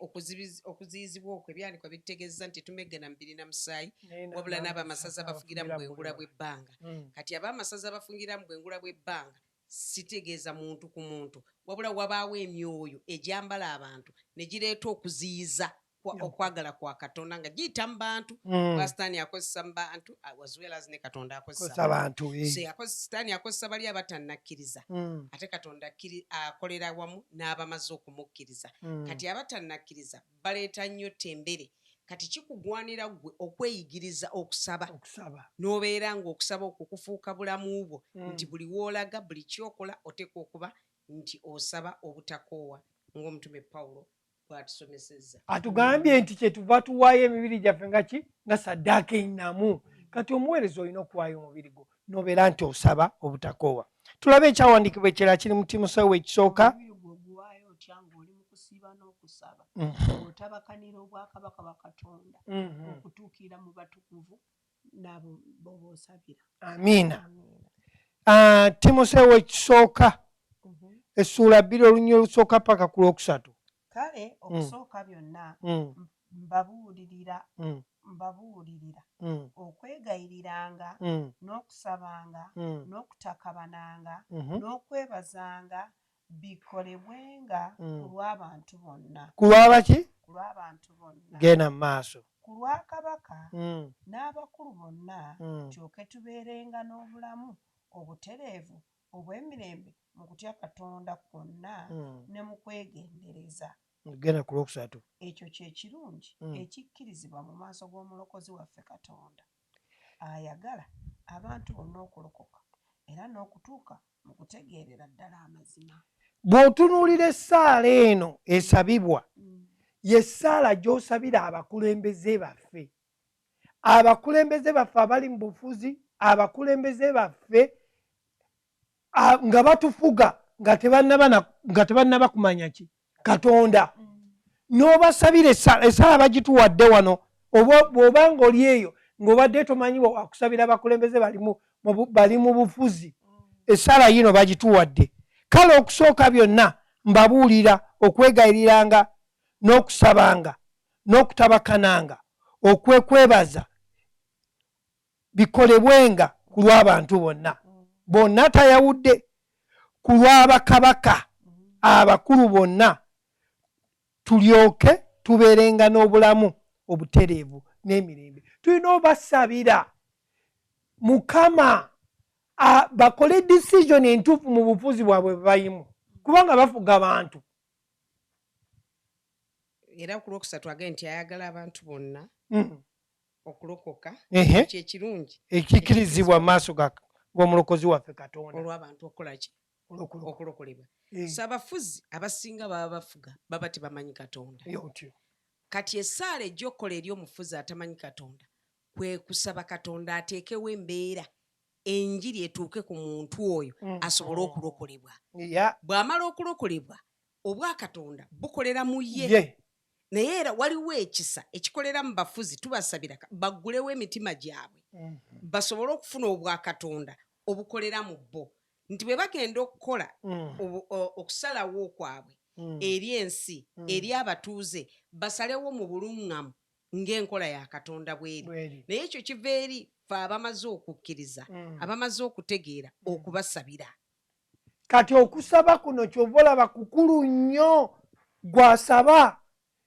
okuziyizibwa okwo ebyawandiikibwa bitutegeeza nti tumeggana mubiri na musaayi, wabula n'abamasaza abafugira mu bwengula bw'ebbanga. Kati ab'amasaza abafugira mu bwengula bw'ebbanga sitegeeza muntu ku muntu, wabula wabaawo emyoyo egyambala abantu ne gireeta okuziyiza. Okwagala kwa Katonda nga giyita mu bantu. Kuba Sitaani akozesa mu bantu, as well as ne Katonda akozesa kozesa abantu. Bantu. So Sitaani akozesa bali abatannakkiriza, ate Katonda akolera wamu n'abamaze okumukkiriza. Kati abatannakkiriza baleeta nnyo tembere. Kati kikugwanira ggwe okweyigiriza okusaba, okusaba, n'obeera ng'okusaba okwo kufuuka bulamu bwo, nti buli w'olaga, buli kyokola, oteekwa okuba nti osaba obutakoowa, ng'omutume Pawulo bw'atusomesezza. Atugambye nti kyetuva tuwaayo emibiri gyaffe nga ki? Nga saddaaka ennamu. Kati omuweereza olina okuwaayo omubiri gwo n'obeera nti osaba obutakoowa. Tulabe ekyawandiikibwa ekirala kiri mu Timoseewo ekisooka. Omubiri gwo oguwaayo otya ng'oli mu kusiiba n'okusaba, otabakanira obwakabaka bwa Katonda okutuukirira mu batukuvu n'abo b'oba osabira? Amiina. Amiina. Ah, Timoseewo ekisooka, essuula 2, olunya olusooka paka ku lwokusatu. Kale okusooka byonna, mbabuulirira, mbabuulirira okwegayiriranga n'okusabanga n'okutakabananga n'okwebazanga bikolebwenga ku lw'abantu bonna. Ku lwabaki? Ku lw'abantu bonna. Genda mu maaso. Ku lwa kabaka n'abakulu bonna, tulyoke tubeerenga n'obulamu obutereevu obw'emirembe mu kutya Katonda kwonna ne mu kwegendereza. Genda ku lwokusatu. Ekyo kye kirungi ekikkirizibwa mu maaso g'omulokozi waffe Katonda, ayagala abantu bonna okulokoka era n'okutuuka mu kutegeerera ddala amazima. Bw'otunuulira essaala eno esabibwa, ye ssaala gy'osabira abakulembeze baffe, abakulembeze baffe abali mu bufuzi, abakulembeze baffe nga batufuga nga tebannaba kumanya ki Katonda, n'obasabira essaala. Essaala bagituwadde wano. Bw'oba nga oli eyo ng'obadde tomanyi wakusabira abakulembeze bali mu bufuzi, essaala yino bagituwadde. Kale okusooka byonna mbabuulira okwegayiriranga n'okusabanga n'okutabakananga okwekwebaza bikolebwenga ku lw'abantu bonna bonna, tayawudde, ku lw'abakabaka abakulu bonna, tulyoke tubeerenga n'obulamu obutereevu n'emirembe. Tulina obasabira Mukama bakole decision entuufu mu bufuzi bwabwe bwe bayimu, kubanga bafuga bantu. Era ku lwokusatu agambye nti ayagala abantu bonna okulokoka, kyekirungi ekikkirizibwa mu maaso g'omulokozi waffe Katonda. Olw'abantu okukola ki? Okulokoka. Okulokolebwa. So abafuzi abasinga baba bafuga baba tebamanyi Katonda. Otyo. Kati essaala ejja okukola eri omufuzi atamanyi Katonda kwe kusaba Katonda ateekewo embeera enjiri etuuke ku muntu oyo asobole okulokolebwa. Bw'amala okulokolebwa, obwakatonda bukolera mu ye. Naye era waliwo ekisa ekikolera mu bafuzi. Tubasabira baggulewo emitima gyabwe basobole okufuna obwakatonda obukolera mu bo, nti bwe bagenda okukola okusalawo kwabwe eri ensi, eri abatuuze, basalewo mu buluŋŋamu ng'enkola ya Katonda bweri. Bweri. Naye ekyo kiva eri fe abamaze okukkiriza, abamaze okutegeera, okubasabira. Kati okusaba kuno kyova olaba kukulu nnyo. Gwasaba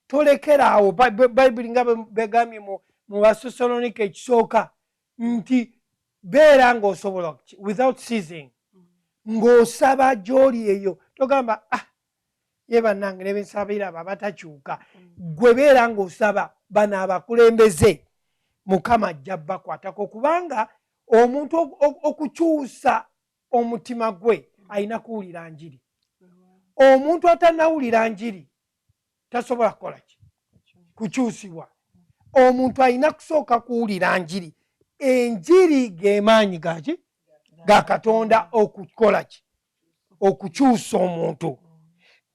tolekera awo. Bayibuli nga begambye mu Basesalonika ekisooka nti beera ng'osobola without ceasing, ng'osaba gy'oli eyo. Togamba, "Ah, ye bannange ne bensabira abo abatakyuka." Gwe beera ng'osaba bano abakulembeze, Mukama ajja bakwatako, kubanga omuntu okukyusa omutima gwe alina kuwulira njiri. Omuntu atanawulira njiri tasobola kukola ki? Kukyusibwa. Omuntu alina kusooka kuwulira njiri. Enjiri gemaanyi gaki? Ga Katonda okukola ki? Okukyusa omuntu.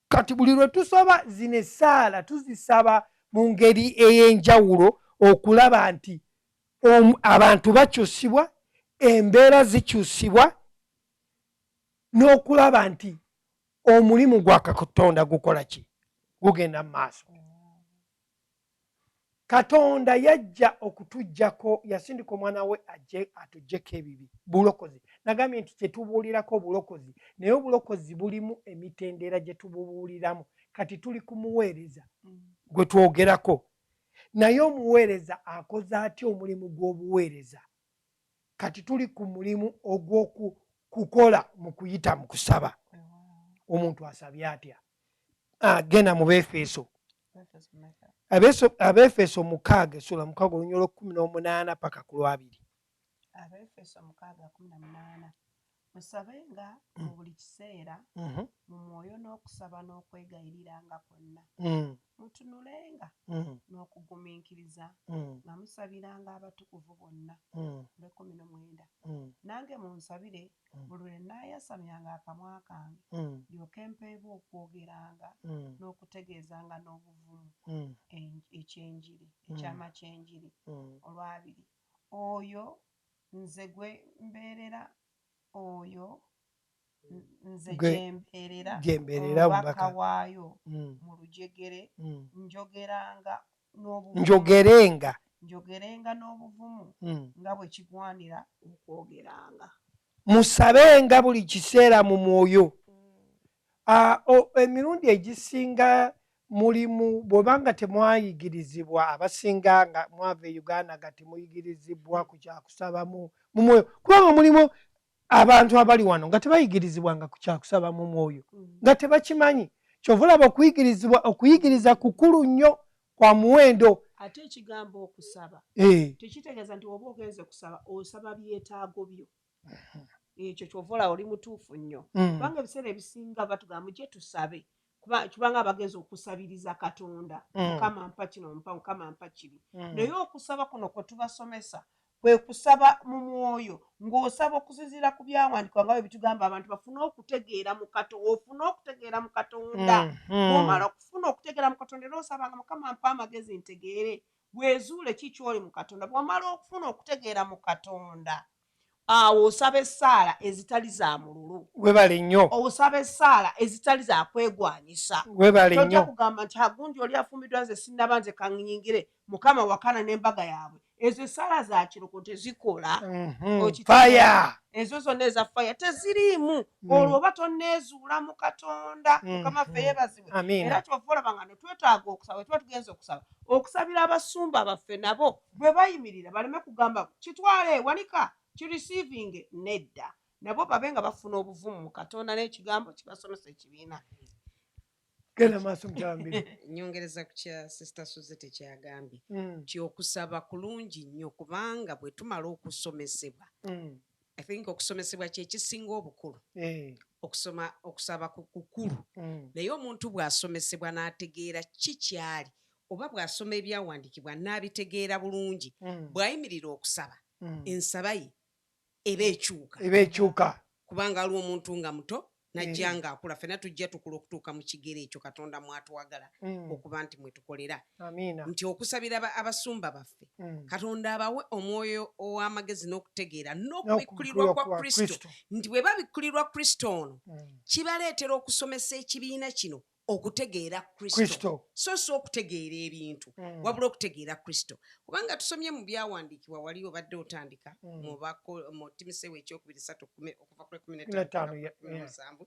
Kati buli lwe tusaba zino essaala, tuzisaba mu ngeri ey'enjawulo okulaba nti abantu bakyusibwa, embeera zikyusibwa, n'okulaba nti omulimu gwa Katonda gukola ki? Gugenda mu maaso. Katonda yajja okutuggyako, yasindika omwana we ajje atuggyeko ebibi, bulokozi. Nagambye nti kyetubuulirako obulokozi, naye obulokozi bulimu emitendera gye tububuuliramu. Kati tuli kumuweereza gwe twogerako. Naye omuweereza akoze atya omulimu gw'obuweereza? Kati tuli ku mulimu ogw'okukola mu kuyita mu kusaba. Omuntu asabye atya? Ah, genda mu Befeso. Abefeso 6 essula 6 olunyiriri olw'e18 paka ku lwabiri. Abefeso 6:18. Musabenga mu buli kiseera mu mwoyo n'okusaba n'okwegayiriranga kwonna. Mutunulenga n'okugumiikiriza nga musabiranga abatukuvu bonna. Olw'e19. Nange munsabire buli lwe nnaayasamyanga akamwa kange, ndyoke mpeebwe okwogeranga n'okutegeezanga n'obuvumu eky'enjiri, ekyama ky'enjiri. Olwabiri. Oyo nze gwe mbeerera, oyo nze gye mbeerera omubaka waayo mu lujegere, njogeranga n'obuvumu, njogerenga njogerenga n'obuvumu nga bwe kigwanira okwogeranga. Musabenga buli kiseera mu mwoyo. Emirundi egisinga mulimu bw'obanga temwayigirizibwa, abasinga nga mwava e Uganda nga temuyigirizibwa ku kyakusaba mu mwoyo, kubanga mulimu abantu abali wano nga tebayigirizibwanga ku kyakusaba mu mwoyo, nga tebakimanyi. Kyova olaba okuyigirizibwa, okuyigiriza kukulu nnyo, kwa muwendo. Ate ekigambo okusaba tekitegeeza nti oba ogenze kusaba osaba byetaago byo. Ekyo kyova olaba oli mutuufu nnyo, kubanga ebiseera ebisinga batugamba mujje tusabe, kubanga abagenzi okusabiriza Katonda, Mukama mpa kino, mpa, Mukama mpa kiri. Naye okusaba kuno kwe tubasomesa kwe kusaba mu mwoyo, ng'osaba okusinziira ku byawandiikibwa nga bwe bitugamba abantu bafune okutegeera mu Katonda, ofune okutegeera mu Katonda. Bw'omala okufuna okutegeera mu Katonda, era osabanga Mukama mpa amagezi ntegeere, weezuule ki ky'oli mu Katonda. Bw'omala okufuna okutegeera mu Katonda, awo osaba essaala ezitali za mululu. Webale nnyo. Osaba essaala ezitali za kwegwanyisa. Webale tojja nnyo. kugamba nti agundi oli afumbiddwa nze sinnaba, nze kaŋŋiyingire, Mukama wakana n'embaga yaabwe. Ezo essaala za kiroko tezikola. Fire. Ezo zonna eza fire teziriimu. Olwo oba tonneezuula mu Katonda. Mukama ffe yeebazibwe. Era kyova olaba nga ne twetaaga okusaba, tuba tugenze okusaba, okusabira abasumba baffe nabo bwe bayimirira baleme kugamba kitwale wanika kireceiving, nedda, nabo babe nga bafuna obuvumu mu Katonda n'ekigambo kibasomesa ekibiina. Genda maaso, mukyala. Nyongereza ku kya Sister Suzette kyagambye nti okusaba kulungi nnyo, kubanga bwe tumala okusomesebwa, I think okusomesebwa kyekisinga obukulu. Okusoma, okusaba kukulu, naye omuntu bw'asomesebwa n'ategeera ki kyali, oba bw'asoma ebyawandiikibwa n'abitegeera bulungi, bw'ayimirira okusaba, ensaba ye eba ekyuka. Eba ekyuka. Kubanga aliwo omuntu nga muto najja ng'akula, ffenna tujja tukula okutuuka mu kigero ekyo Katonda mwatwagala okuba nti mwe tukolera. Nti okusabira abasumba baffe, Katonda abawe omwoyo ow'amagezi n'okutegeera n'okubikkulirwa kwa Kristo, nti bwe babikkulirwa Kristo ono, kibaleetera okusomesa ekibiina kino okutegeera Kristo, so si okutegeera ebintu, wabula okutegeera Kristo. Kubanga tusomye mu byawandiikibwa wali obadde otandika mu Timoseewo ekyokubiri 3 okuva ku 15,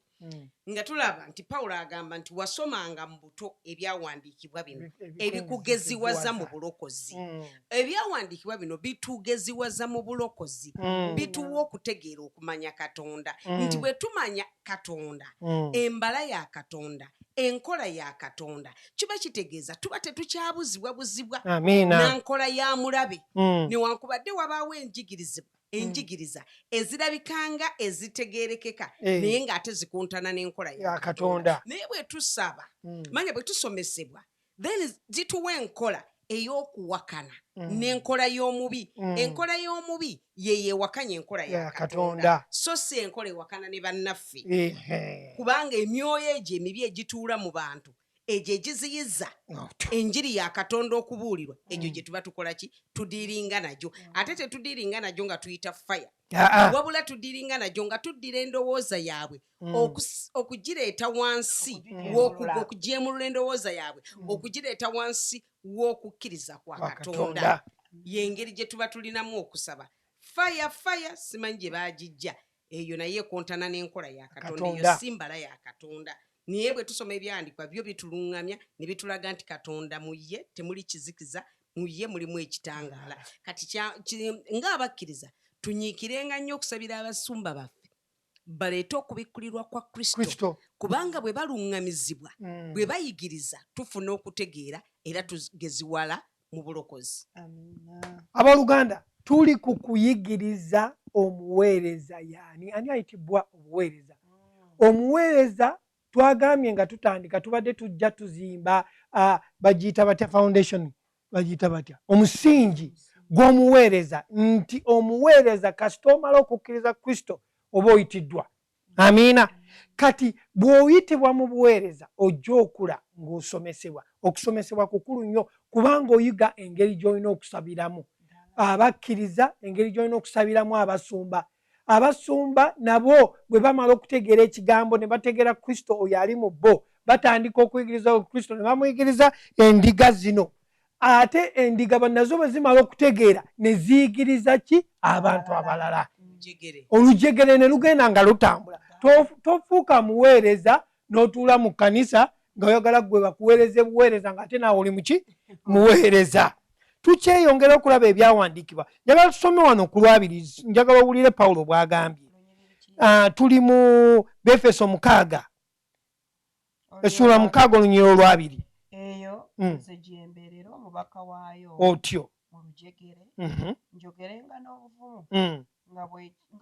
nga tulaba nti Pawulo agamba nti wasomanga mu buto ebyawandiikibwa bino ebikugeziwaza mu bulokozi. Ebyawandiikibwa bino bitugeziwaza mu bulokozi, bituwa okutegeera okumanya Katonda, nti bwe tumanya Katonda, embala ya Katonda, enkola ya Katonda, kiba kitegeeza tuba tetukyabuzibwa buzibwa na nkola ya mulabe. Newankubadde wabaawo enjigirizibwa, enjigiriza ezirabikanga ezitegeerekeka, naye ng'ate zikuntana n'enkola ya Katonda. Naye bwe tusaba, manya bwe tusomesebwa, then zituwa enkola ey'okuwakana n'enkola y'omubi. Enkola y'omubi ye yeewakanya enkola ya Katonda, so si enkola ewakana ne bannaffe, kubanga emyoyo egyo emibi egituula mu bantu, egyo egiziyiza enjiri ya Katonda okubuulirwa, egyo gye tuba tukola ki? Tudealinga nagyo. Ate tetudealinga nagyo nga tuyita fire, wabula tudealinga nagyo nga tuddira endowooza yaabwe okugireeta wansi, okugyemulula endowooza yaabwe, okugireeta wansi w'okukkiriza kwa Katonda. Yengeri gye tuba tulinamu okusaba. Fire, fire simanyi gye bagijja eyo, naye ekontana n'enkola ya Katonda. Eyo si mbala ya Katonda. Naye bwe tusoma ebyawandiikibwa byo bituluŋŋamya ne bitulaga nti Katonda mu ye temuli kizikiza. Mu ye mulimu ekitangaala. Kati ng'abakkiriza tunyiikirenga nnyo okusabira abasumba baffe baleete okubikkulirwa kwa Kristo, kubanga bwe baluŋŋamizibwa, bwe bayigiriza, tufuna okutegeera era tugeziwala mu bulokozi. Abooluganda, tuli ku kuyigiriza omuweereza yaani ani ayitibwa obuweereza. Omuweereza twagambye nga tutandika tubadde tujja tuzimba, bagiyita batya foundation, bagiyita batya omusingi gw'omuweereza, nti omuweereza kasita omala okukkiriza Kristo oba oyitiddwa. Amiina. Kati bw'oyitibwa mu buweereza ojja okula ng'osomesebwa. Okusomesebwa kukulu nnyo kubanga oyiga engeri gy'olina okusabiramu abakkiriza, engeri gy'olina okusabiramu abasumba. Abasumba nabo bwe bamala okutegeera ekigambo ne bategeera Kristo oyo ali mu bo, batandika okuyigiriza Kristo ne bamuyigiriza endiga zino. Ate endiga nazo bwe zimala okutegeera ne ziyigiriza ki abantu abalala. Olujegere ne lugenda nga lutambula. Tofuuka muweereza n'otuula mu kkanisa nga oyagala ggwe bakuweereze buweereza ng'ate naawe oli muki muweereza. Tukyeyongera okulaba ebyawandiikibwa. Njagala tusome wano ku lwabiri, njagala owulire Pawulo bw'agambye. Tuli mu Befeso 6, essuula 6 olunyiriri olwabiri. Eyo nze gye mbeerera omubaka waayo otyo mu lujegere, njogerenga n'obuvumu nga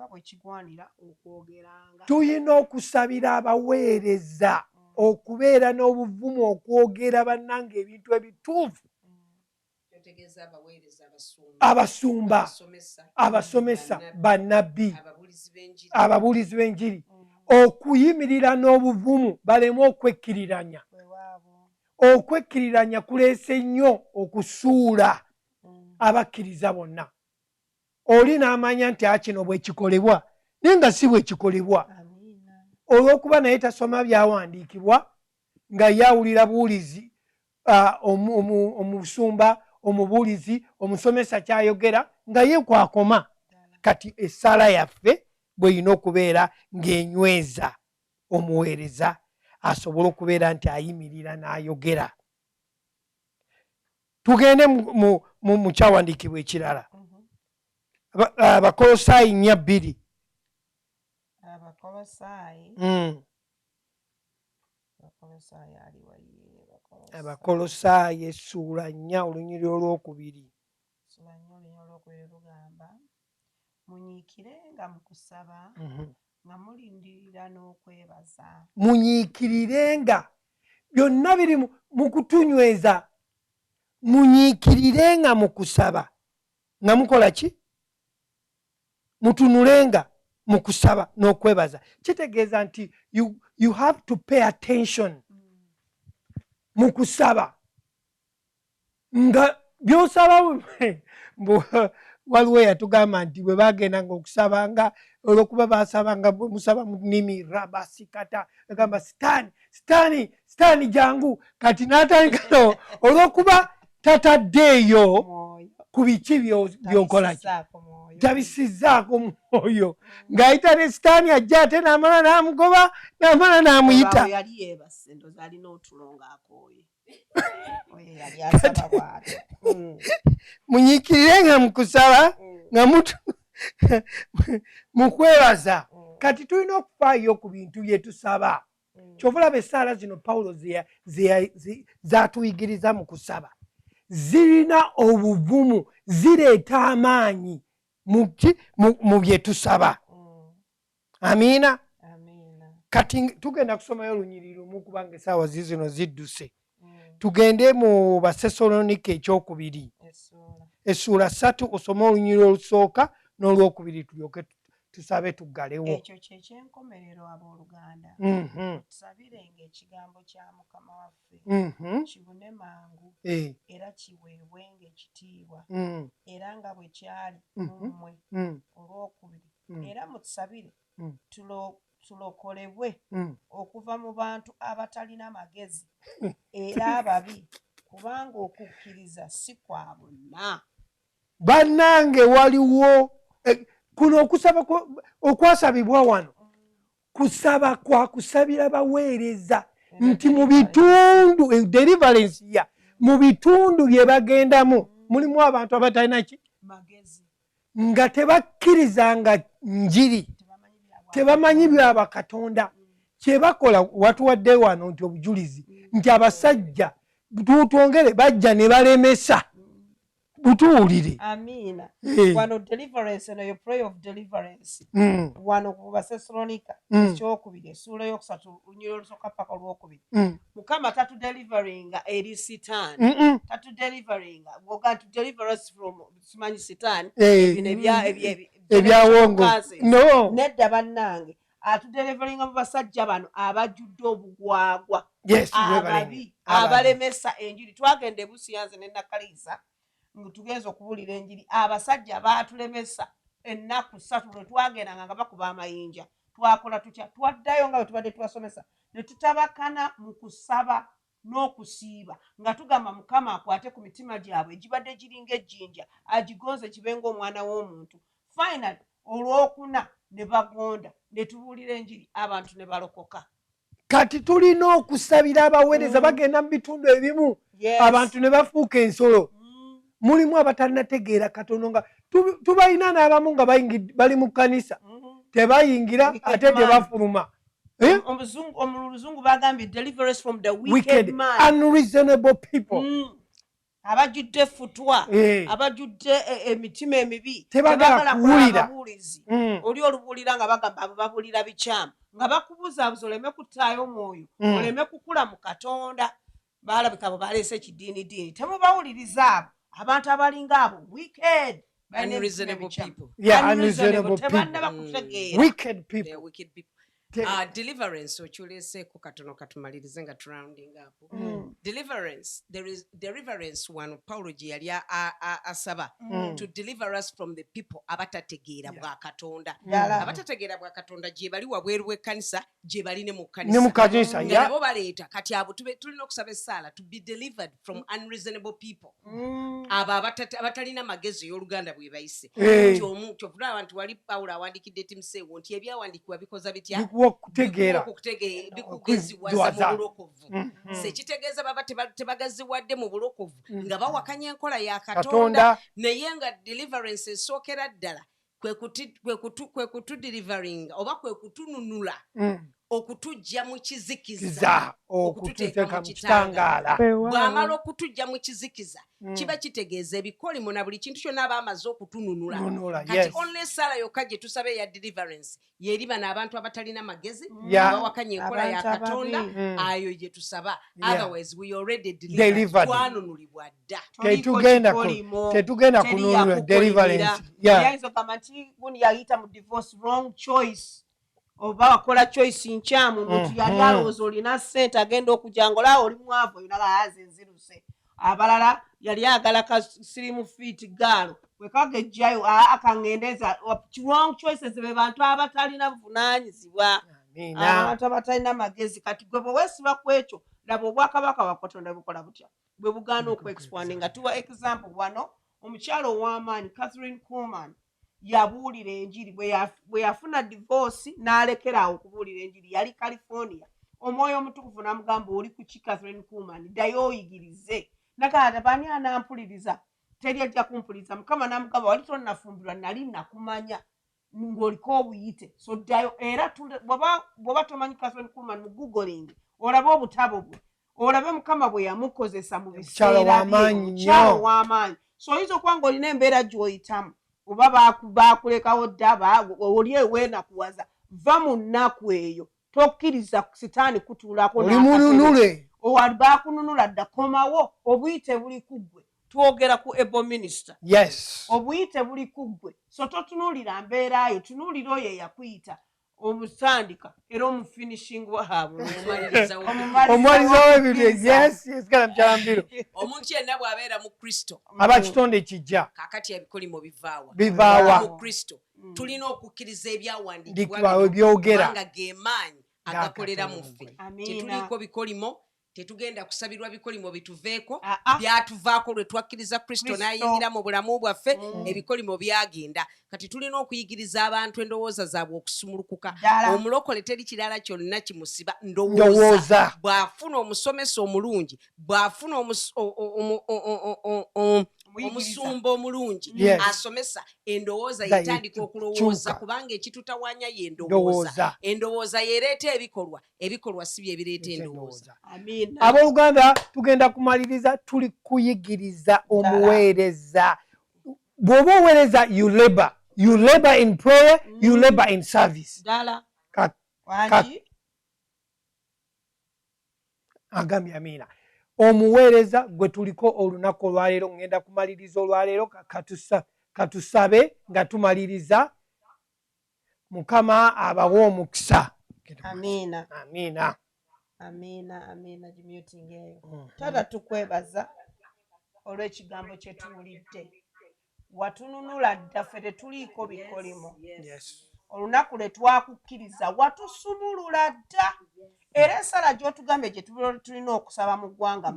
bwe kigwanira okwogeranga. Tulina okusabira abaweereza okubeera n'obuvumu okwogera bannange ebintu ebituufu. Abasumba, abasomesa, bannabbi, ababuulizi b'enjiri, okuyimirira n'obuvumu baleme okwekkiriranya. Okwekkiriranya kuleese nnyo okusuula abakkiriza bonna. Oli n'amanya nti kino bwe kikolebwa, naye nga si bwe kikolebwa. Olw'okuba naye tasoma byawandiikibwa, nga ye awulira buwulizi, omusumba, omubuulizi, omusomesa kyayogera nga ye kwakoma. Kati essaala yaffe bw'erina okubeera ng'enyweza omuweereza asobole okubeera nti ayimirira n'ayogera. Tugende mu kyawandiikibwa ekirala. Abakolosaayi 4:2. Abakolosaayi essuula 4 olunyiriri olwokubiri. Munyiikirenga mu kusaba nga mulindirira n'okwebaza. Munyiikirirenga, byonna biri mu kutunyweza. Munyiikirirenga mu kusaba nga mukola ki? Mutunulenga mu kusaba n'okwebaza. Kitegeeza nti you have to pay attention mu kusaba nga by'osaba. Waliwo yatugamba nti bwe bagendanga okusabanga, olw'okuba basabanga musaba mu nnimi rabasikata, agamba sitaani, sitaani, sitaani jangu. Kati n'atandika olw'okuba tataddeeyo ku biki by'okola ki, tabisizzaako mwoyo, ng'ayita ne sitaani ajja, ate n'amala n'amugoba, n'amala n'amuyita. Yali yeebase, ndowooza alina otulo ng'akooye. Oyo yali asaba bw'atyo. Munyiikirire nga mu kusaba nga mu kwebaza. Kati tulina okufaayo ku bintu bye tusaba. Kyova olaba essaala zino Pawulo z'atuyigiriza mu kusaba zirina obuvumu, zireeta amaanyi mu bye tusaba. Amiina. Kati tugenda kusomayo olunyiriri lumu kubanga essaawa zizino zidduse. Tugende mu Basessaloniika ekyokubiri essuula 3, osome olunyiriri olusooka n'olwokubiri tulyoke tusabe tuggalewo. Ekyo kye kyenkomerero, abooluganda. Tusabirenga ekigambo kya Mukama waffe kibune mangu era kiweebwenga ekitiibwa, era nga bwe kyali mu mmwe olwokubiri, era mutusabire tulokolebwe okuva mu bantu abatalina magezi era ababi, kubanga okukkiriza si kwa bonna. Bannange, waliwo kuno okusaba okwasabibwa wano, kusaba kwa kusabira baweereza nti mu bitundu deliverance ya mu bitundu bye bagendamu. Mulimu abantu abatalina ki nga tebakkirizanga njiri, tebamanyi byaba Katonda. Kyebakola watuwadde wano nti obujulizi nti abasajja tutwongere bajja ne balemesa butuwulire. Amiina. Wano deliverance eno yo prayer of deliverance. Wano ku Basesalonika ekyokubiri essuula eyokusatu lunyiriri olusooka paka olwokubiri. Mukama tatudeliveringa eri Sitaani, tatudeliveringa bwoga nti deliver us from simanyi Sitaani, bino ebyawongo no. Nedda bannange, atudeliveringa mu basajja bano abajjudde obugwagwa, ababi, abalemesa enjiri. Twagenda ebusiyanze ne Nakaliisa nga tugenza okubuulira enjiri, abasajja baatulemesa ennaku 3 lwe twagendanga nga bakuba amayinja. Twakola tutya? Twaddayo nga bwe tubadde tubasomesa ne tutabakana mu kusaba n'okusiiba nga tugamba Mukama akwate ku mitima gyabwe egibadde giringa ejjinja, agigonze kibe ng'omwana w'omuntu. Finally olwokuna ne bagonda ne tubuulira enjiri, abantu ne balokoka. Kati tulina okusabira abaweereza. Bagenda mu bitundu ebimu, abantu ne bafuuka ensolo. Mulimu abatalinategeera katono nga tubalina n'abamu nga bali mu kkanisa, tebayingira ate tebafuluma. Eh? Omuluzungu bagambye deliverance from the wicked man, unreasonable people. Abajjudde effutwa, abajjudde emitima emibi. Tebagala kuwulira. Ababuulizi oli olubuulira nga bagamba abo babuulira bikyamu, nga bakubuzaabuza oleme kuttaayo omwoyo, oleme kukula mu Katonda. Balabika abo baleese ekidiinidiini, temubawuliriza abo abantu abalinga abo wicked. Unreasonable people. Yeah, unreasonable people. Tebannaba kutegeera. Wicked people. They are wicked people. Deliverance okyoleseeko katono katumalirize nga turounding up. Deliverance, there is deliverance wano Paulo gye yali asaba to deliver us from the people abatategeera bwa Katonda. Ddala. Abatategeera bwa Katonda gye bali wabweru w'ekkanisa, gye bali ne mu ne kkanisa. Mu kanisa. Nga nabo baleeta. Kati abo tulina okusaba essaala to be delivered from unreasonable people, abo abatalina magezi ey'oluganda bwe bayise. Nti kyovula abantu wali Pawulo awandiikidde Timoseewo nti ebyawandiikibwa bikoza bitya? Bikuwa okutegeera. Bikugeziwaza Okuziwaza. mu bulokovu. Sekitegeeza baba tebagaziwadde mu bulokovu, nga bawakanya enkola ya Katonda. Katonda. Naye nga deliverance esookera ddala kwe kutudeliveringa oba kwe kutununula okutuggya mu kizikiza, kiza okututeeka mu kitangaala. Bw'amala okutuggya mu kizikiza, kiba kitegeeza ebikolimo na buli kintu kyonna aba amaze okutununula. Nunula. Kati only essaala yokka gye tusaba eya deliverance yeri bano abantu abatalina magezi, abawakanya enkola ya Abantu Katonda. ababi. Ayo gye tusaba. Otherwise we already delivered. Delivered. Twanunulibwa dda. Tetugenda kununula deliverance. Yeah. Yayinza ogamba nti gundi yayita mu divorce, wrong choice, oba wakola choice nkyamu. Omuntu yali alowooza olina ssente, agenda okujja ngaolaawo oli mwavu, olina nziruse. Abalala yali agala ka slim fit girl, wekagejjayo akaŋŋendeza. Wrong choices be bantu abatalina buvunaanyizibwa, Amiina. abantu abatalina magezi. Kati gwe bwe weesiba ku ekyo, laba obwakabaka bwa Katonda bukola butya bwe bugaana okuexpandinga. Nga tuwa example wano omukyalo ow'amaanyi Catherine Kuhlman yabuulira enjiri. Bwe yafuna divorce n'alekera awo okubuulira enjiri. Yali California, Omwoyo Omutukuvu n'amugamba, "Oli kuki, Catherine Kuhlman? Ddayo oyigirize." Nagamba, "Bani anampuliriza? Teri ajja kumpuliriza." Mukama n'amugamba, "Wali tonnafumbirwa nali nakumanya ng'oliko obuyite, so ddayo." Era bw'oba tomanyi Catherine Kuhlman, mu googling olabe obutabo bwe, olabe Mukama bwe yamukozesa mu Omukyala biseera bye. w'amaanyi Omukyala nnyo. ow'amaanyi. So oyinza okuba ng'olina embeera gy'oyitamu, oba baakulekawo dda, oli eweenakuwaza. Va mu nnaku eyo, tokkiriza Sitaani kutuulako Oli n'akatebe. mununule. Owa baakununula dda, komawo, obuyite buli ku ggwe. Twogera ku able minister. Obuyite buli ku ggwe, so totunuulira mbeerayo, tunuulira oyo eyakuyita, omutandika era omufinishing waabwe. Omumalirizawo. Omwalizawo ebintu, yes, kala mukyala Mbiro. Omuntu yenna bw'abeera mu Kristo, aba kitonde kijja. Kaakati ebikolimo bivaawa? Bivaawa? Mu Kristo tulina okukkiriza ebyawandiikibwa Ndikibwa bino, byogera. kubanga ge maanyi agakolera mu ffe. Amiina. Tetuliiko bikolimo, tetugenda kusabirwa bikolimo bituveeko. Ah, ah. Byatuvaako lwe twakkiriza Kristo Kristo. n'ayingira mu bulamu bwaffe. Ebikolimo byagenda. Kati tulina okuyigiriza abantu endowooza zaabwe okusumulukuka. Ddala. Omulokole teri kirala kyonna kimusiba, ndowooza. Ndowooza. Bw'afuna omusomesa omulungi, bw'afuna Omusumba omulungi asomesa endowooza yetandika okulowooza, kubanga ekitutawanya ye ndowooza. Endowooza yereeta ebikolwa, ebikolwa si bye bireeta endowooza. Abooluganda, tugenda kumaliriza. Tuli kuyigiriza omuweereza. Bw'oba oweereza, you labor, you labor in prayer, you labor in service. Agambye amiina. Omuweereza gwe tuliko olunaku olwaleero, ŋŋenda kumaliriza olwaleero. Katusabe nga tumaliriza. Mukama abawe omukisa. Amiina. Amiina. Amiina, amiina. Gimuting eyo. Taata, tukwebaza olw'ekigambo kye tuwulidde. Watununula dda, ffe tetuliiko bikolimo. Olunaku lwe twakukkiriza watusumulula dda, era ensala gy'otugambye gye tulina okusaba mu ggwanga,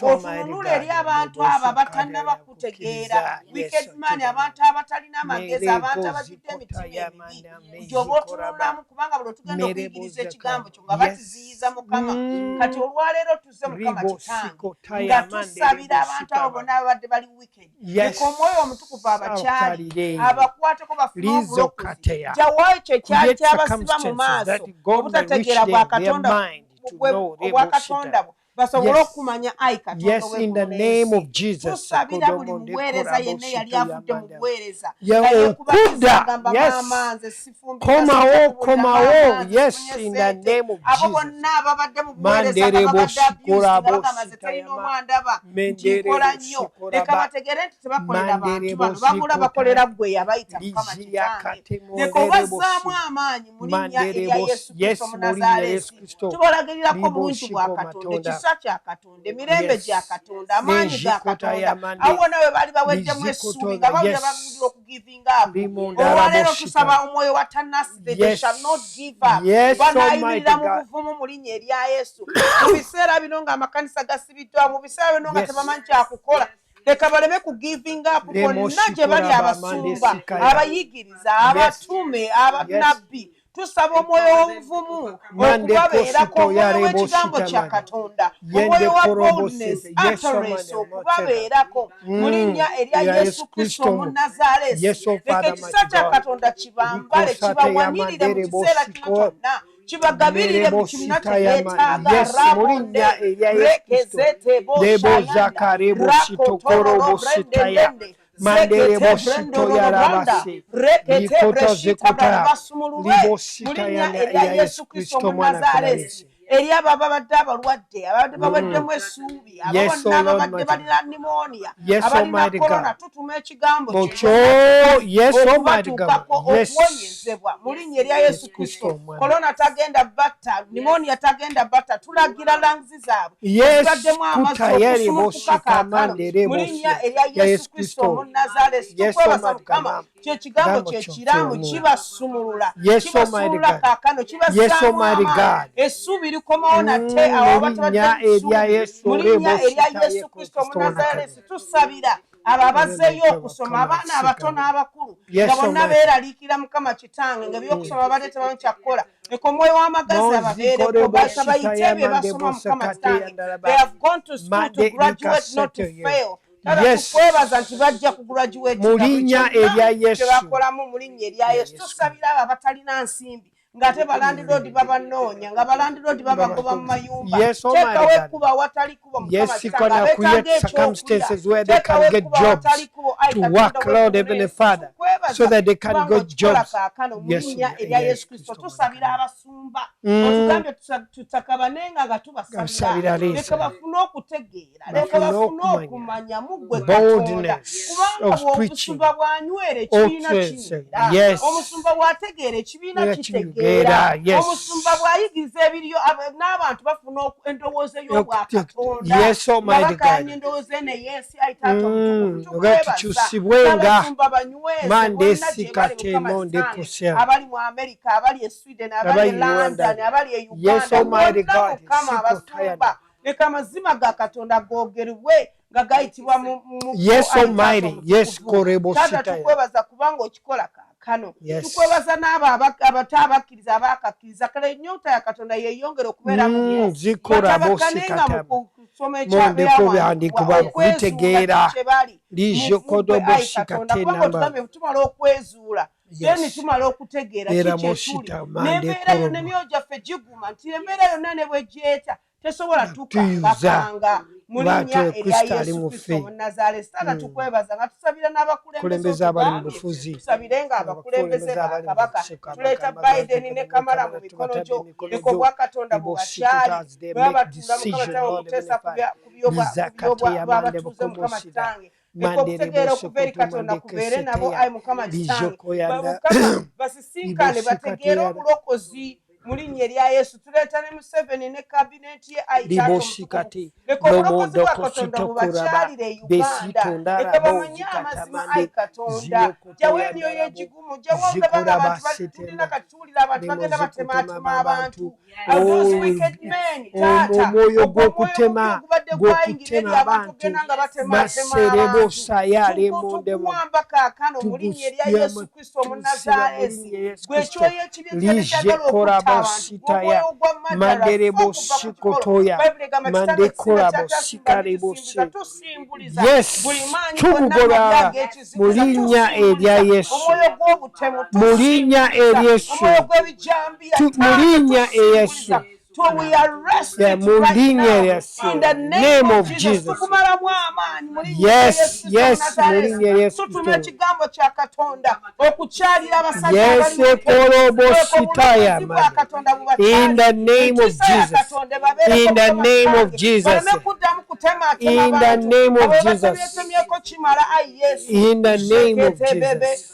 otununula eri abantu abo abatannaba kutegeera, wicked man, abantu abatalina amagezi, abantu abajjudde emitima emibi, gy'oba otununulamu, kubanga buli otugenda okuyigiriza ekigambo kyo nga batuziyiza, Mukama. Kati olwaleero tuze, Mukama Kitange, nga tusabira abantu abo bonna ababadde bali wicked. Leka Omwoyo Omutukuvu abakyali abakwateko, bafune obulokozi. Jawo ekyo ekyali kyabasiba mu maaso, obutategeera bwa Katonda, obwakatonda bwo, basobole okumanya, ayi Katonda. Tusabira buli muweereza yenna eyali avudde mu buweereza. Okudda, maama, nze komawo, komawo. Yes, in the name of Abo bonna ababadde mu buweereza nga babadde abused, nga bagamba nze terina omwandaba nti nkola nnyo, leka bategere nti tebakolera bantu bano, babula bakolera ggwe yabayita, Mukama Kitange. Leka obazzaamu amaanyi mu linnya erya Yesu Kristo Munazaalesi. Tubalagirirako obulungi bwa Katonda, ekisa kya Katonda, emirembe gya Katonda, amaanyi ga Katonda. Awo wonna we baali baweddemu essuubi, nga bawulira bawulira okugivinga up, olwaleero tusaba omwoyo wa tenacity. They shall not give up. Banaayimirira mu buvumu mu linnya erya Yesu. Mu biseera bino ng'amakanisa gasibiddwa, mu biseera bino nga tebamanyi kyakukola, leka baleme ku giving up. Bonna gye bali, abasumba, abayigiriza, abatume, abanabbi, tusaba omwoyo w'obuvumu okubabeerako, omwoyo w'ekigambo kya Katonda, omwoyo wa boldness, utterance, okubabeerako mu linnya erya Yesu Kristo Omunazaalesi. Leka ekisa kya Katonda kibambale, kibawanirire mu kiseera kino kyonna, kibagabirire mu kimina kye beetaaga. Rabonde rekezeteboshayanda rakotororobrendendende manderebositoyarabase basumululwe mu linnya erya Yesu Kristo Omunazaalesi. Eri abo ababadde abalwadde, ababadde baweddemu essuubi, abo bonna ababadde balina pneumonia, abalina korona, tutuma ekigambo okubatuukako okuwonyezebwa mu linnya erya Yesu Kristo. Korona tagenda batta, pneumonia tagenda batta. Tulagira lungs zaabwe zibaddemu amazzi okusumulukuka kaakano mu linnya erya Yesu Kristo Omunazaalesi. Tukwebaza, Mukama, kyekigambo kyekiramu kibasumulula, kibasumulula kaakano, kibassaamu amaanyi, essuubi likomawo nate awo abatabadde mu linnya erya Yesu Kristo Omunazaalesi. Tusabira abo abazzeeyo okusoma, abaana abato n'abakulu, nga bonna beeraliikira, Mukama Kitange, nga ebyokusoma babadde tebamanyi kyakukola. Leka omwoyo w'amagazi ababeereko, bayite ebyo basoma, Mukama Kitange. They have gone to school to graduate, not to fail. Tukwebaza nti bajja ku graduate mu linnya erya Yesu. Kyebakolamu mu linnya erya Yesu. Tusabira abo abatalina nsimbi, ng'ate balandiroodi babanoonya, nga balandiroodi babagoba mu mayumba. Teekawo ekkubo awatali kkubo, Mukama Kitange. Abeetaaga ekyokulya, teekawo ekkubo awatali kkubo. Tukwebaza kaakano mu linnya erya Yesu Kristo. Tusabira abasumba. Otugambye tutakabanenga nga tubasabira. Leka bafune okutegeera, leka bafune okumanya mu ggwe Katonda, kubanga bw'omusumba bw'anywera, ekibiina kinywera. Omusumba bw'ategeera, ekibiina kitegeera. Omusumba bw'ayigiriza ebiriyo, n'abantu bafuna endowooza ey'obwakatonda, nga bakayanya endowooza eno ey'ensi. Ayi Taata Omutukuvu, tukwebaza abasumba banyweze bonna gye bali, Mukama Kitange, abali mu Amerika, abali e Sweden, abali e London, abali e Uganda, bonna, Mukama, abasumba, leka amazima ga Katonda googerwe nga gayitibwa. Taata, tukwebaza kubanga okikola kaakano. kaakano. Tukwebaza n'abo abato abakkiriza abaakakkiriza. Kale ennyonta ya Katonda yeeyongera okubeera mu batabakane nga mu kusoma ekyabyawandiikibwa okwezuula kye bali ayi Katonda, kubanga otugambye tumala okwezuula then tumala okutegeera ki kye tuli n'embeera yonna, emyoyo gyaffe giguma nti embeera yonna ne bwe gyeta tesobola tukangakanga mu linnya erya Yesu Kristo Omunnazaaleesi. Taata, tukwebaza nga tusabira n'abakulembeze abali mu bufuzi, tusabire nga abakulembeze ba kabaka. Tuleeta Biden ne Kamala mu mikono gyo. Leka obwakatonda bubakyali bwe batunda, Mukama Tawe, okuteesa ku byobwabatuuze. Mukama Kitange, leka okutegeera okuva eri Katonda kubeere nabo, ayi Mukama Kitange. Mukama, basisinkane bategeere obulokozi mu linnya erya Yesu. Tuleeta ne Museveni ne kabineti ye, ayi Taata, leka obulokozi bwa Katonda bubakyalire e Uganda. Leka bamanye amazima, ayi Katonda. Jjawo emyoyo egigumu, jjawo gabanga abantu tulina kati tuwulira abantu bagenda batemaatema abantu, those wicked men. Taata, omwoyo gw'okutema, gubadde gwayingira eri gw'okutema abantu abantu ogenda nga batemaatema abantu, tuguwamba kaakano mu linnya erya Yesu Kristo Omunnazaaleesi. Gwe ekyoyo ekibi ekyali kyagala okutta abantu, omwoyo gwa Manderebosikotoya, mandekorabosikarebose. Yes, tugugoba mu linnya erya Yesu, mu linnya erya Yesu, mu linnya erya Yesu. Mu linnya erya Yesu, name of Jesus. Yes, mu linnya erya Yesu. Tutuma ekigambo kya Katonda okukyalira abasajja. Yes, ekorobositaya. In the name of Jesus, in the name of Jesus, in the name of Jesus, in the name of Jesus.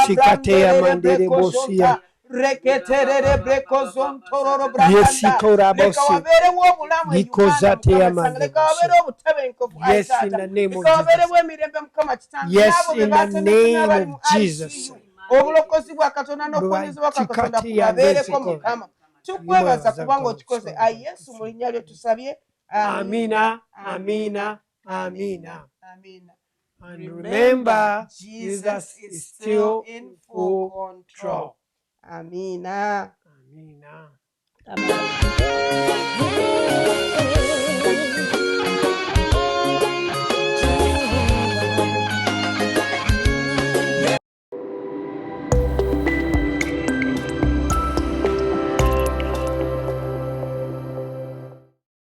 Sikateya mandere bosia. Reketerere brekozontororo. Yesikorabosi. Leka wabeerewo obulamu e Likozateya Uganda, mandere leka wabeerewo obutebenkevu. Yes, in the name of Leka Jesus. wabeerewo emirembe, Mukama Kitange. Yes, N'abo be in the batemekemu abali name mu of Jesus. ICU, obulokozi bwa Katonda n'okuwonyezebwa kwa Katonda Tikati kubabeereko. yandezeko. Mukama, tukwebaza kubanga okikoze. Ayi Yesu, mu linnya lyo tusabye. Amina, amina, amina. Amina. And remember, Jesus is still in full control. Amina. Amina. Amen.